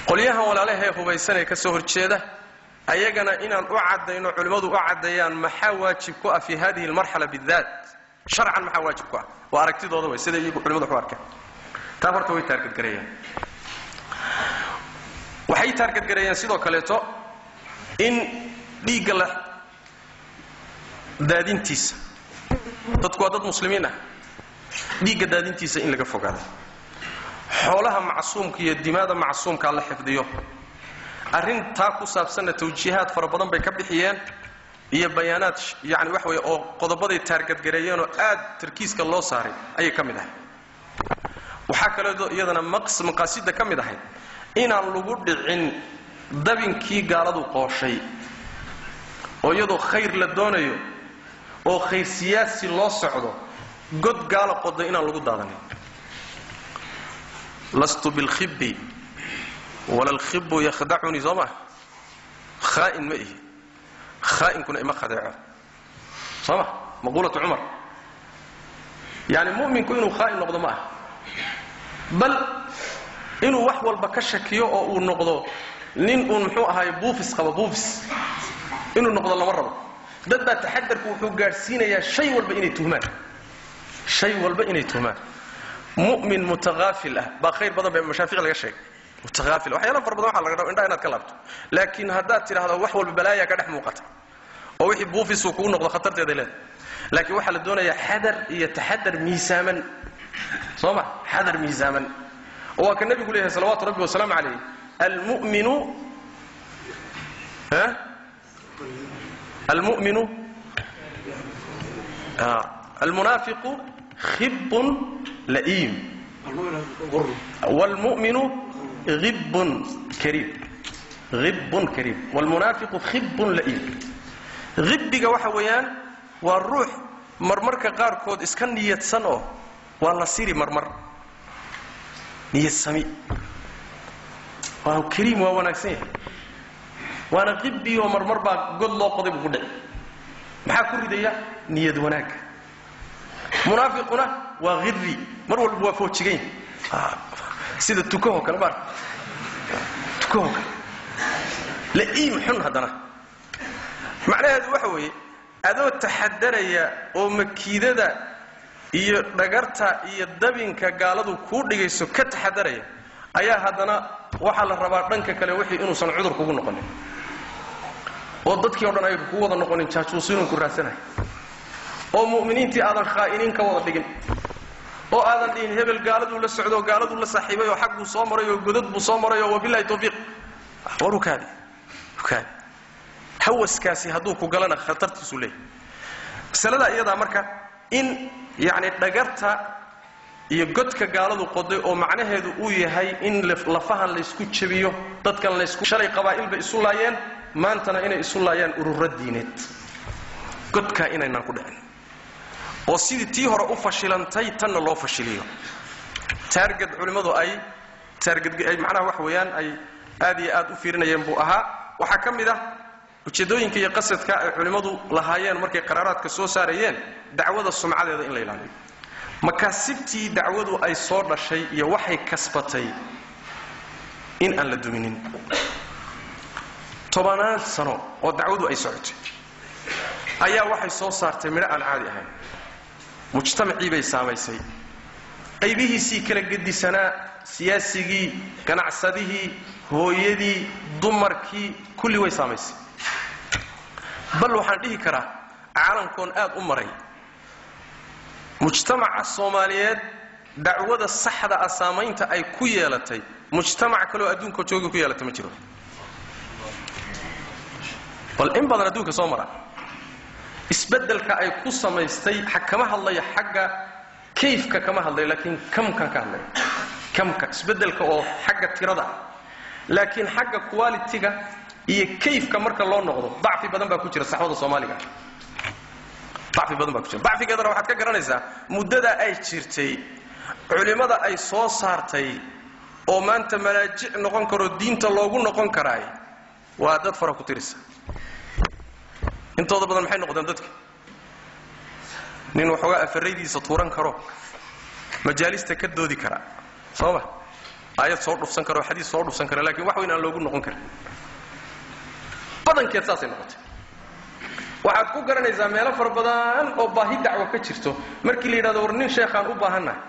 Qolyahan walaalahee hubaysan ee ka soo horjeeda ayagana inaan u caddayno, culimmadu u caddeeyaan maxaa waajib ku ah fi hadihi almarxala bidaat, sharcan maxaa waajib ku ah. Waa aragtidooda way sida iyagu culimadu wax u arkaan. Taa horta way taargadgareeyaan. Waxay taargadgareeyeen sidoo kaleeto in dhiigga la daadintiisa, dadku waa dad muslimiin ah, dhiigga daadintiisa in laga fogaado, xoolaha macsuumka iyo dimaada macsuumka la xifdiyo. Arrintaa ku saabsanna tawjiihaad fara badan bay ka bixiyeen iyo bayaanaad, yani waxa weeye oo qodobaday taargadgareeyeenoo aad tarkiiska loo saaray ayay ka mid ahay. Waxaa kaloo iyadana maqaasida ka mid ahayd inaan lagu dhicin dabinkii gaaladu qooshay, oo iyadoo khayr la doonayo oo khayr siyaasi loo socdo god gaala qoday inaan lagu daadanin. Lastu bilkhibbi wala alkhibbu yakhdacunii, soo maa? Khaa'in ma ihi, khaa'inkuna ima khadeeco, soo ma? Maquulatu Cumar, yani mu'minku inuu khaa'in noqdo ma aha, bal inuu wax walba ka shakiyo oo uu noqdo nin uun muxuu ahaay buufis qaba, buufis inuu noqdo lama rabo. Dad baa taxadarku wuxuu gaadhsiinayaa shay walba inay tuhmaan, shay walba inay tuhmaan. Mu'min mutaqaafil ah baa khayr badan bay mashaafici laga sheegay. Mutaqaafil waxyaala fara badan waxaa laga raba indhaha inaad ka laabto, laakiin haddaad tidhaahdo wax walba balaaya ka dhex muuqata oo wixii buufisuu kugu noqdo, khatarteeday leedahay. Laakiin waxaa la doonayaa xadar iyo taxadar miisaaman, soo ma? Xadar miisaaman oo waa ka nabigu leeyahay salawaatu rabbi wasalaamu calayh, almu'minu almu'minu almunaafiqu khibbun la'iim waalmu'minu hibbun kariim. Hibbun kariim waalmunaafiqu khibbun la'iim. Hibbiga waxa weeyaan waa ruux marmarka qaarkood iska niyadsan oo waa la siri marmar niyadsami, waa kariim, waa wanaagsan yahay, waana qibbi oo marmar baa god loo qoday buu ku dhici. Maxaa ku ridaya? Niyad wanaag. Munaafiquna waa hiri, mar walba waa foojigan yahay, sida tukahoo kale, maar tukahoo kale la'iim xun. Haddana macnaheedu waxa weeye adoo taxadaraya oo makiidada iyo dhagarta iyo dabinka gaaladu kuu dhigayso ka taxadaraya, ayaa haddana waxaa la rabaa dhanka kale wixii inuusan cudur kugu noqonin oo dadkii o dhan ay ku wada noqonin jaajuusiinun ku raadsanaya, oo mu'miniintii aadan khaa'iniin ka wada dhigin, oo aadan dhihin hebel gaaladuu la socdo, gaaladuu la saaxiibay oo xagguu soo maray oo godad buu soo maray oo wabilahi tawfiiq. War ukaadi, ukaadi, hawaskaasi hadduu ku galana khatartiisuu leeyahy. Masalada iyadaa marka in yacni dhagarta iyo godka gaaladu qoday oo macnaheedu uu yahay in lafahan laysku jabiyo, dadkan laysku shalay qabaa'il bay isu laayeen, maantana inay isu laayaan ururo diineed, godkaa inaynaan ku dhicin oo sidii tii hore u fashilantay tanna loo fashiliyo. Taarged culimmadu ay taarged ay macnaha wax weeyaan ay aad iyo aad u fiirinayeen buu ahaa. Waxaa ka mid ah ujeeddooyinka iyo qasadka ay culimmadu lahaayeen markay qaraaraadka soo saarayeen dacwada sumcadeeda in la ilaaliyo, makaasibtii dacwadu ay soo dhashay iyo waxay kasbatay in aan la duminin. 10 sano oo dacwadu ay socotay ayaa waxay soo saartay midho aan caadi ahayn. Mujtamacii bay saamaysay, qaybihiisii kala gedisanaa, siyaasigii, ganacsadihii, hooyadii, dumarkii, kulli way saamaysay. Bal waxaan dhihi karaa caalamkoon aad u maray, mujtamaca soomaaliyeed dacwada saxda ah saamaynta ay ku yeelatay mujtamac kaloo adduunka jooga ku yeelatay ma jiro. Bal in badan adduunka soo mara isbeddelka ay ku samaystay kama hadlaya xagga kayfka, kama hadlaya, laakiin kamkan ka hadlaya, kamka isbeddelka oo xagga tirada ah, laakiin xagga quality-ga iyo kayfka marka loo noqdo dacfi badan baa ku jira saxwada soomaaliga, dacfi badan baa ku jira. Dacfigeedana waxaad ka garanaysaa muddada ay jirtay culimmada ay soo saartay oo maanta malaajic noqon karo, diinta loogu noqon karaay, waa dad fara ku tirisa. Intooda badan maxay noqdeen? Dadka nin waxoogaa afaraydiisa tuuran karo, majaalista ka doodi kara, soo ma, aayad soo dhufsan karo, xadiis soo dhufsan kara, lakiin wax weyn aan loogu noqon karin. Badankeed saasay noqotay. Waxaad ku garanaysaa meelo fara badan oo baahi dacwo ka jirto markii la yidhahdo war nin sheekhaan u baahannahay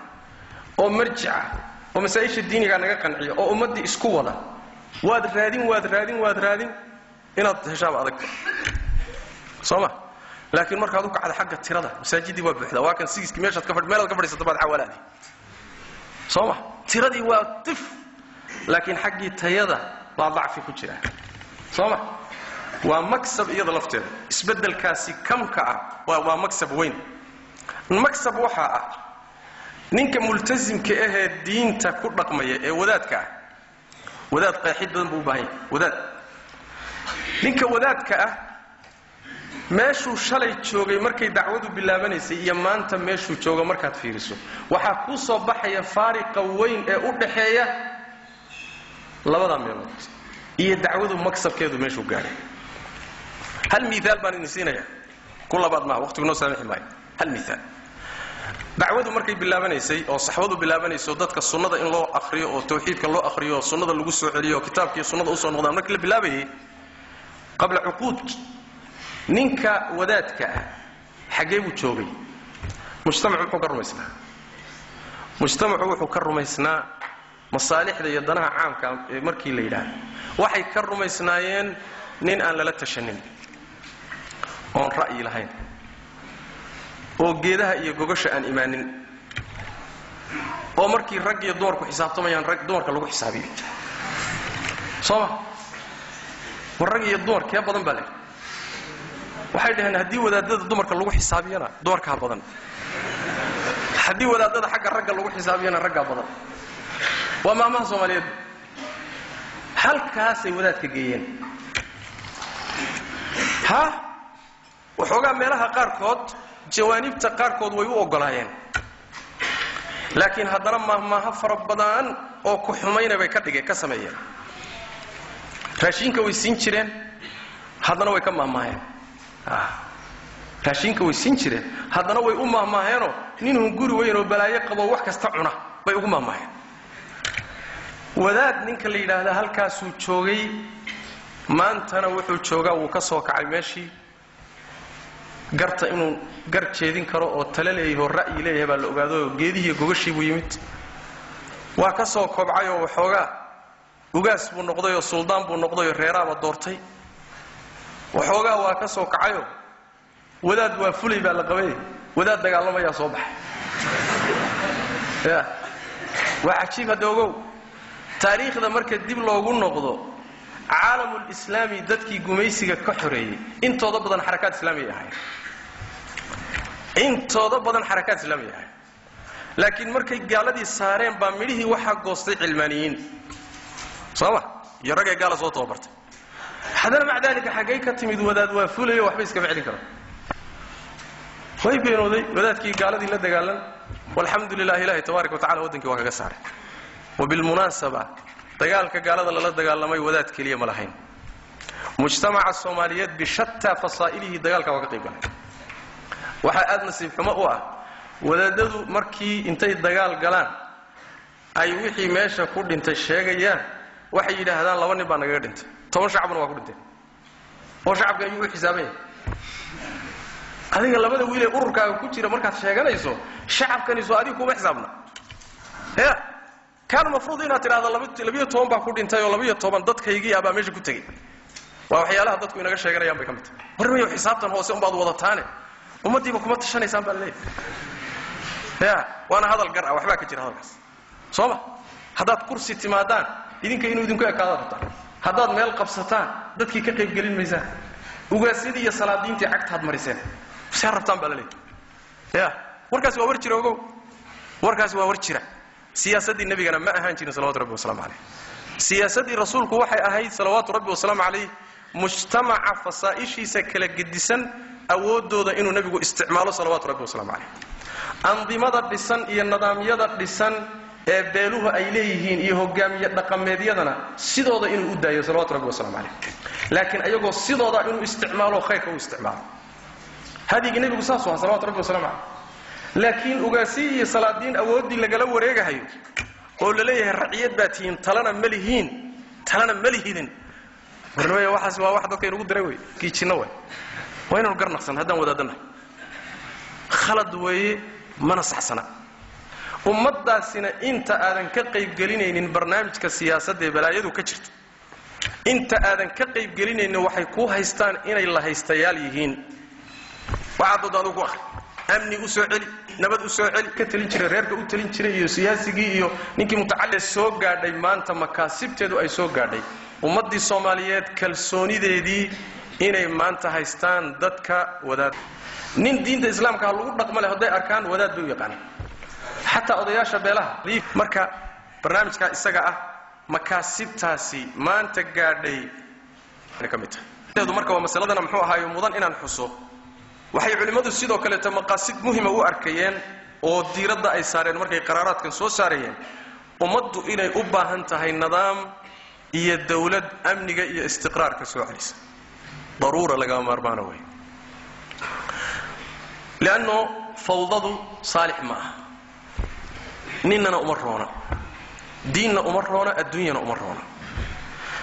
oo marjic ah oo masaa'isha diinigaa naga qanciya oo ummaddii isku wada, waad raadin, waad raadin, waad raadin, inaad heshaaba adagta, soo ma? Laakiin markaad u kacda xagga tirada, masaajiddii waa buuxdaa, waa kan sigiskii meeshaad ka meelaad ka fadhiisata baad cawalaadi, soo ma? Tiradii waa tif, laakiin xaggii tayada baa dacfi ku jira, soo ma? Waa maksab iyada lafteeda isbeddelkaasi kamka ah waa maksab weyn. Maksab waxaa ah ninka multasimka ahee diinta ku dhaqmaya ee wadaadka ah. Wadaad qeexid badan buu u baahan yahay. Wadaad, ninka wadaadka ah meeshuu shalay joogay markay dacwadu bilaabanaysay iyo maanta meeshuu joogo markaad fiiriso, waxaa kuu soo baxaya faariqa weyn ee u dhaxeeya labada meelood iyo dacwadu maksabkeedu meeshuu gaadhay. Hal miaal baan idin siinaya, ku labaad maaha, waqtigu noo saamixi maayo. Hal miaal: dacwadu markay bilaabanaysay oo saxwadu bilaabanayso, dadka sunnada in loo akhriyo oo tawxiidka loo akhriyo oo sunnada lagu soo celiyo oo kitaabkiiyo sunnada usoo noqdaan markii la bilaabayay qabla cuquud, ninka wadaadka ah xaggee buu joogay? Mujtamacu muxuu ka rumaysnaa? Mujtamacu wuxuu ka rumaysnaa masaalixda iyo danaha caamka ee markii la yidhaahdo waxay ka rumaysnaayeen nin aan lala tashanin, oon ra'yi lahayn, oo geedaha iyo gogosha aan imaanin, oo markii rag iyo dumarku xisaabtamayaan rag dumarka lagu xisaabiyo, soo ma? War rag iyo dumar kee badan baa leehay? Waxay dhaheen haddii wadaadada dumarka lagu xisaabiyana dumarkaa badan, haddii wadaadada xagga ragga lagu xisaabiyana raggaa badan. Waa maamaha soomaaliyeed. Halkaasay wadaadka geeyeen. Ha, waxoogaa meelaha qaarkood, jawaanibta qaarkood way u oggolaayeen, laakiin haddana maahmaaho fara badan oo ku xumayna bay ka dhigeen, ka sameeyeen. Raashinka way siin jireen, haddana way ka maahmaaheen. Raashinka way siin jireen, haddana way u maahmaaheenoo ninhun guri weyn oo balaayo qabo wax kasta cuna bay ugu maahmaaheen. Wadaad ninka la yidhaahda halkaasuu joogay, maantana wuxuu joogaa, wuu ka soo kacay meeshii. Garta inuu gar jeedin karo oo tale leeyahay oo ra'yi leeyahay baa la ogaadayoo geedihiiyo gogashii buu yimid. Waa ka soo kobcayoo waxoogaa ugaas buu noqdayoo suldaan buu noqdayoo reeraaba doortay. Waxoogaa waa ka soo kacayoo wadaad waa fulay baa la qabay, wadaad dagaalamayaa soo baxay. Ya, waa cajiib. Hadda ogow, taariikhda marka dib loogu noqdo, caalamulislaami dadkii gumaysiga ka xoreeyey intooda badan xarakaad islaamiyay ahayn, intooda badan xarakaad islaamiyay ahayn. Laakiin markay gaaladii saareen baa midhihii waxaa goostay cilmaaniyiin, sooma, iyo ragay gaala soo tababartay. Haddana maca daalika xaggay ka timid wadaad waa fulayo, waxba iskama celin karo? Way beenooday wadaadkii gaaladii la dagaalan. Walxamdu lilah, ilahi tabaaraka wa tacala waddankii waa kaga saaray. Wabilmunaasaba, dagaalka gaalada lala dagaalamay wadaad keliya ma lahayn. Mujtamaca Soomaaliyeed bishataa fasaa'ilihi dagaalka waa ka qayb galay. Waxaa aad nasiib xumo u ah, wadaadadu markii intay dagaal galaan ay wixii meesha ku dhintay sheegayaan, waxay yidhaahdaan 2 nin baa nagaga dhintay, 10 shacabna waa ku dhinteen. Oo shacabka ayuu u xisaaban yahay? Adiga labada wiilee ururkaaga ku jira markaad sheeganayso, shacabkani soo adiga kuma xisaabna. Ya, kaan mafruud inaad tidhahdo 12 baa ku dhintay oo 12 dadkaygii ah baa meesha ku tegey. Waa waxyaalaha dadku inaga sheeganayaan bay ka mid tahay. War mayo, xisaabtan hoose unbaad wadataane, ummaddiiba kuma tashanaysaan baa laleeyahay. Ya, waana hadal gar ah, waxbaa ka jira hadalkaas, soo ma? Haddaad kursi timaadaan, idinka inuu idinku ekaadaad rabtaan. Haddaad meel qabsataan, dadkii ka qaybgelin maysaan. Ugaasyadii iyo salaadiintii cagtaad mariseen, see rabtaan baa laleeyahay. Ya, warkaasi waa war jira, ogow, warkaasi waa war jira. Siyaasaddii nebigana ma ahaan jirin, salawatu rabbi waslamu calayh. Siyaasaddii rasuulku waxay ahayd, salawaatu rabbi wasalaamu calayh, mujtamaca fasaa'ishiisa kala gedisan awooddooda inuu nebigu isticmaalo, salawaatu rabbi waslamu calayh. Andimada dhisan iyo nidaamyada dhisan ee beeluhu ay leeyihiin iyo hogaamiye dhaqameedyadana sidooda inuu u daayo, salawatu rabbi waslamu calayh, laakiin ayagoo sidooda inuu isticmaalo, khayrka u isticmaalo. Hadyigii nebigu saasuu ahaa, salawatu rabbi waslamu calayh. Laakiin ugaasiyi iyo salaadiin awooddii lagala wareegahayo oo la leeyahay raciyad baa tihiin, talana ma lihiin, talana ma lihidin, warnimaya, waxaas waa wax dadka inugu diray wey, giijinno wey. Waa inaynu garnaqsan haddaan wadaadanahay. Khalad weeye, mana saxsana. Ummaddaasina inta aadan ka qaybgelinaynin barnaamijka siyaasadda ee balaayadu ka jirto, inta aadan ka qaybgelinaynin, waxay kuu haystaan inay la haystayaal yihiin. Waxaad doonta adugu ku akhri, amni u soo celi, nabad u soo celi, ka talin jiray, reerka u talin jiray iyo siyaasigii iyo ninkii mutacalli soo gaadhay, maanta makaasibteedu ay soo gaadhay ummaddii Soomaaliyeed kalsoonideedii inay maanta haystaan dadka wadaad nin diinta islaamka ha lagu dhaqma leh hadday arkaan, wadaad bay u yaqaanaan, xataa odayaasha beelaha. Marka barnaamijkaa isaga ah makaasibtaasi maanta gaadhay ka mid tahay. Marka waa masaladana muxuu ahaayo mudan inaan xuso. Waxay culimmadu sidoo kaleeto maqaasid muhima u arkayeen oo diiradda ay saareen markay qaraaraadkan soo saarayeen, ummaddu inay u baahan tahay nidaam iyo dawlad amniga iyo istiqraarka soo celisa. Daruura lagama maarmaana wey, lianno fawdadu saalix ma aha, ninnana uma roona, diinna uma roona, adduunyana uma roona.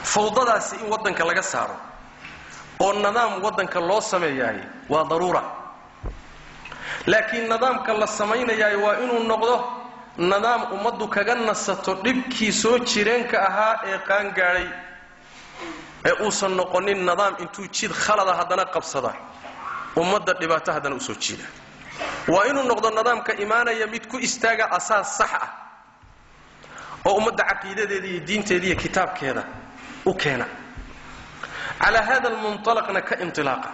Fawdadaasi in waddanka laga saaro oo nidaam waddanka loo sameeyaay waa daruura, laakiin nidaamka la samaynayaay waa inuu noqdo nidaam ummaddu kaga nasato dhibkii soo jireenka ahaa ee qaangaadhay, ee uusan noqonin nidaam intuu jid khalada haddana qabsada ummadda dhibaato haddana usoo jiida. Waa inuu noqdo nidaamka imaanaya mid ku istaaga asaas sax ah oo ummadda caqiidadeeda iyo diinteeda iyo kitaabkeeda u keena, calaa hada almuntalaqna ka intilaaqa.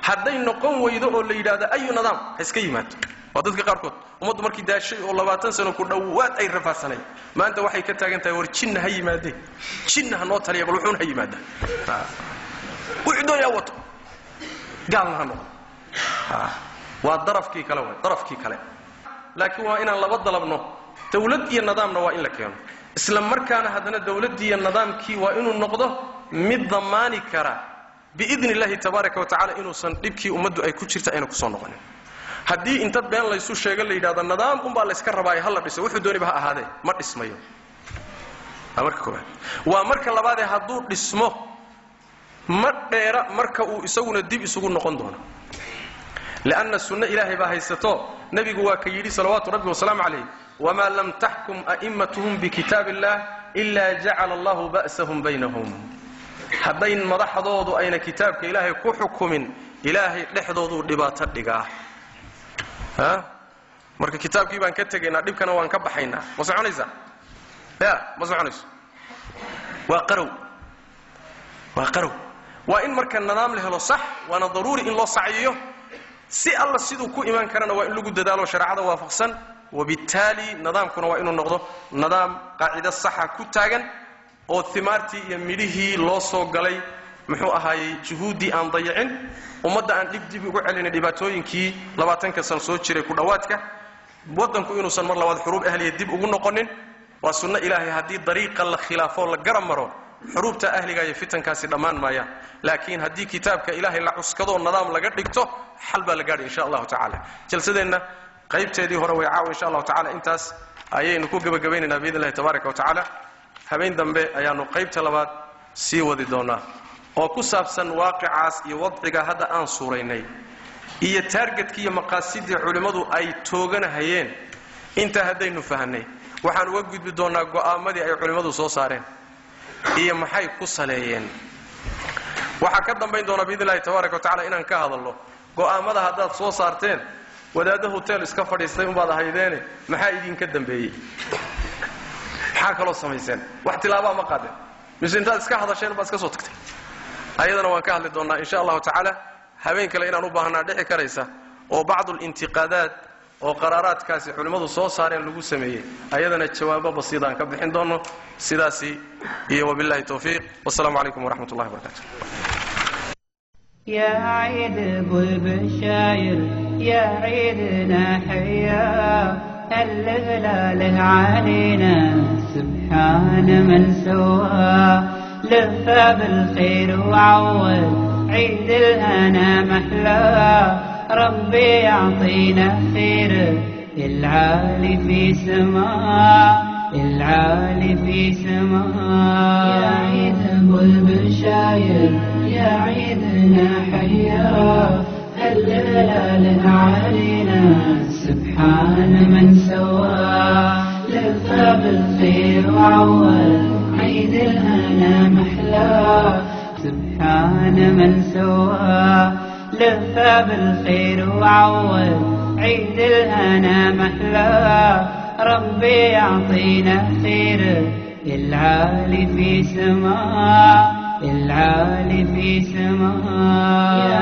Hadday noqon weydo oo la yidhahdo ayu nidaam ha iska yimaado, Waa dadka qaarkood ummaddu markii daashay oo 20 sano ku dhowaad ay rafaadsanay, maanta waxay ka taagan tahay war jinna ha yimaadee, jinna ha noo taliya, bal wuxuun ha yimaadaa, wuxuu doonayaa wato, gaalna ha noqdo. Waa darafkii kale, waay darafkii kale. Laakiin waa inaan laba dalabno, dawlad iyo nidaamna waa in la keeno, isla markaana haddana dawladdii iyo nidaamkii waa inuu noqdo mid damaani kara biidni illaahi tabaaraka wa tacala inuusan dhibkii ummaddu ay ku jirta ayna kusoo noqonin. Haddii inta been laysu sheego la yidhahdo nidaam unbaa layska rabaayo ha la dhiso, wuxuu dooniba ha ahaadee, ma dhismayo. Waa marka koowaad. Waa marka labaadee hadduu dhismo ma dheera marka uu isaguna dib isugu noqon doono, lianna sunno ilaahay baa haysato. Nebigu waa ka yidhi salawaatu rabbi wasalaamu calayh, wamaa lam taxkum a'immatuhum bikitaab illah ilaa jacala allahu ba'sahum baynahum. Haddayn madaxdoodu ayna kitaabka ilaahay ku xukumin, ilaahay dhexdooduu dhibaato dhigaa. Marka kitaabkii baan ka tegaynaa, dhibkana waan ka baxaynaa, ma soconaysaa? Ya, ma soconayso. Waa qarow, waa qarow. Waa in marka nidaam la helo sax, waana daruuri in loo sacyiyo si alla siduu ku imaan karana waa in lagu dadaalo shareecada waafaqsan. Wabittaali nidaamkuna waa inuu noqdo nidaam qaacido saxa ku taagan oo himaartii iyo midhihii loo soo galay muxuu ahaayey juhuuddii aan dayicin, ummadda aan dhib dib ugu celinay dhibaatooyinkii 20ka sano soo jiray ku dhowaadka, waddanku inuusan mar labaad xuruub ahliya dib ugu noqonin. Waa sunno ilaahay, haddii dariiqa la khilaafo la garab maro, xuruubta ahliga iyo fitankaasi dhammaan maayaan. Laakiin haddii kitaabka ilaahay la cuskadoo nidaam laga dhigto, xal baa la gaadhay insha allahu tacaala. Jalsadeenna qaybteedii hore way caawa insha allahu tacala intaas ayaynu ku gebagabaynaynaa biidn illahi tabaaraka wa tacaala. Habeen dambe ayaanu qaybta labaad sii wadi doonaa oo ku saabsan waaqicaas iyo wadciga hadda aan suuraynay iyo taargetkii iyo maqaasidii culimmadu ay tooganahayeen. Intaa haddaynu fahanay, waxaan uga gudbi doonaa go'aamadii ay culimmadu soo saareen iyo maxay ku saleeyeen. Waxaa ka dambayn doona biidn illahi tabaaraka wa tacala inaan ka hadalno go'aamada haddaad soo saarteen, wadaaddo hotel iska fadhiistay unbaad ahaydeene, maxaa idinka dambeeyey, maxaa kaloo samayseen, wax tilaabaa ma qaadeen, mise intaad iska hadasheen baad iska soo tagtay? Ayadana waan ka hadli doonnaa insha allahu tacaala. Habeen kale inaan u baahnaa dhici karaysa oo bacdulintiqaadaat oo qaraaraadkaasi culimmadu soo saareen lagu sameeyey, ayadana jawaabo basiidaan ka bixin doonno. Sidaasi iyo wabillahi tawfiiq, wasalaamu calaykum waraxmat ullahi wabarakatu. يا عيد ابو البشاير، يا عيدنا حيا، الهلال علينا سبحان من سوى، لفى بالخير وعود عيد الهنا محلى، ربي يعطينا خير العالي في سماء، العالي في سماء. يا عيد ابو البشاير، يا عيدنا حيا، الهلال علينا سبحان من سوى، لفى بالخير وعود عيد الهنا محلى، سبحان من سوى، لفى بالخير وعود عيد الهنا محلى، ربي يعطينا خير العالي في سماء، العالي في سماء.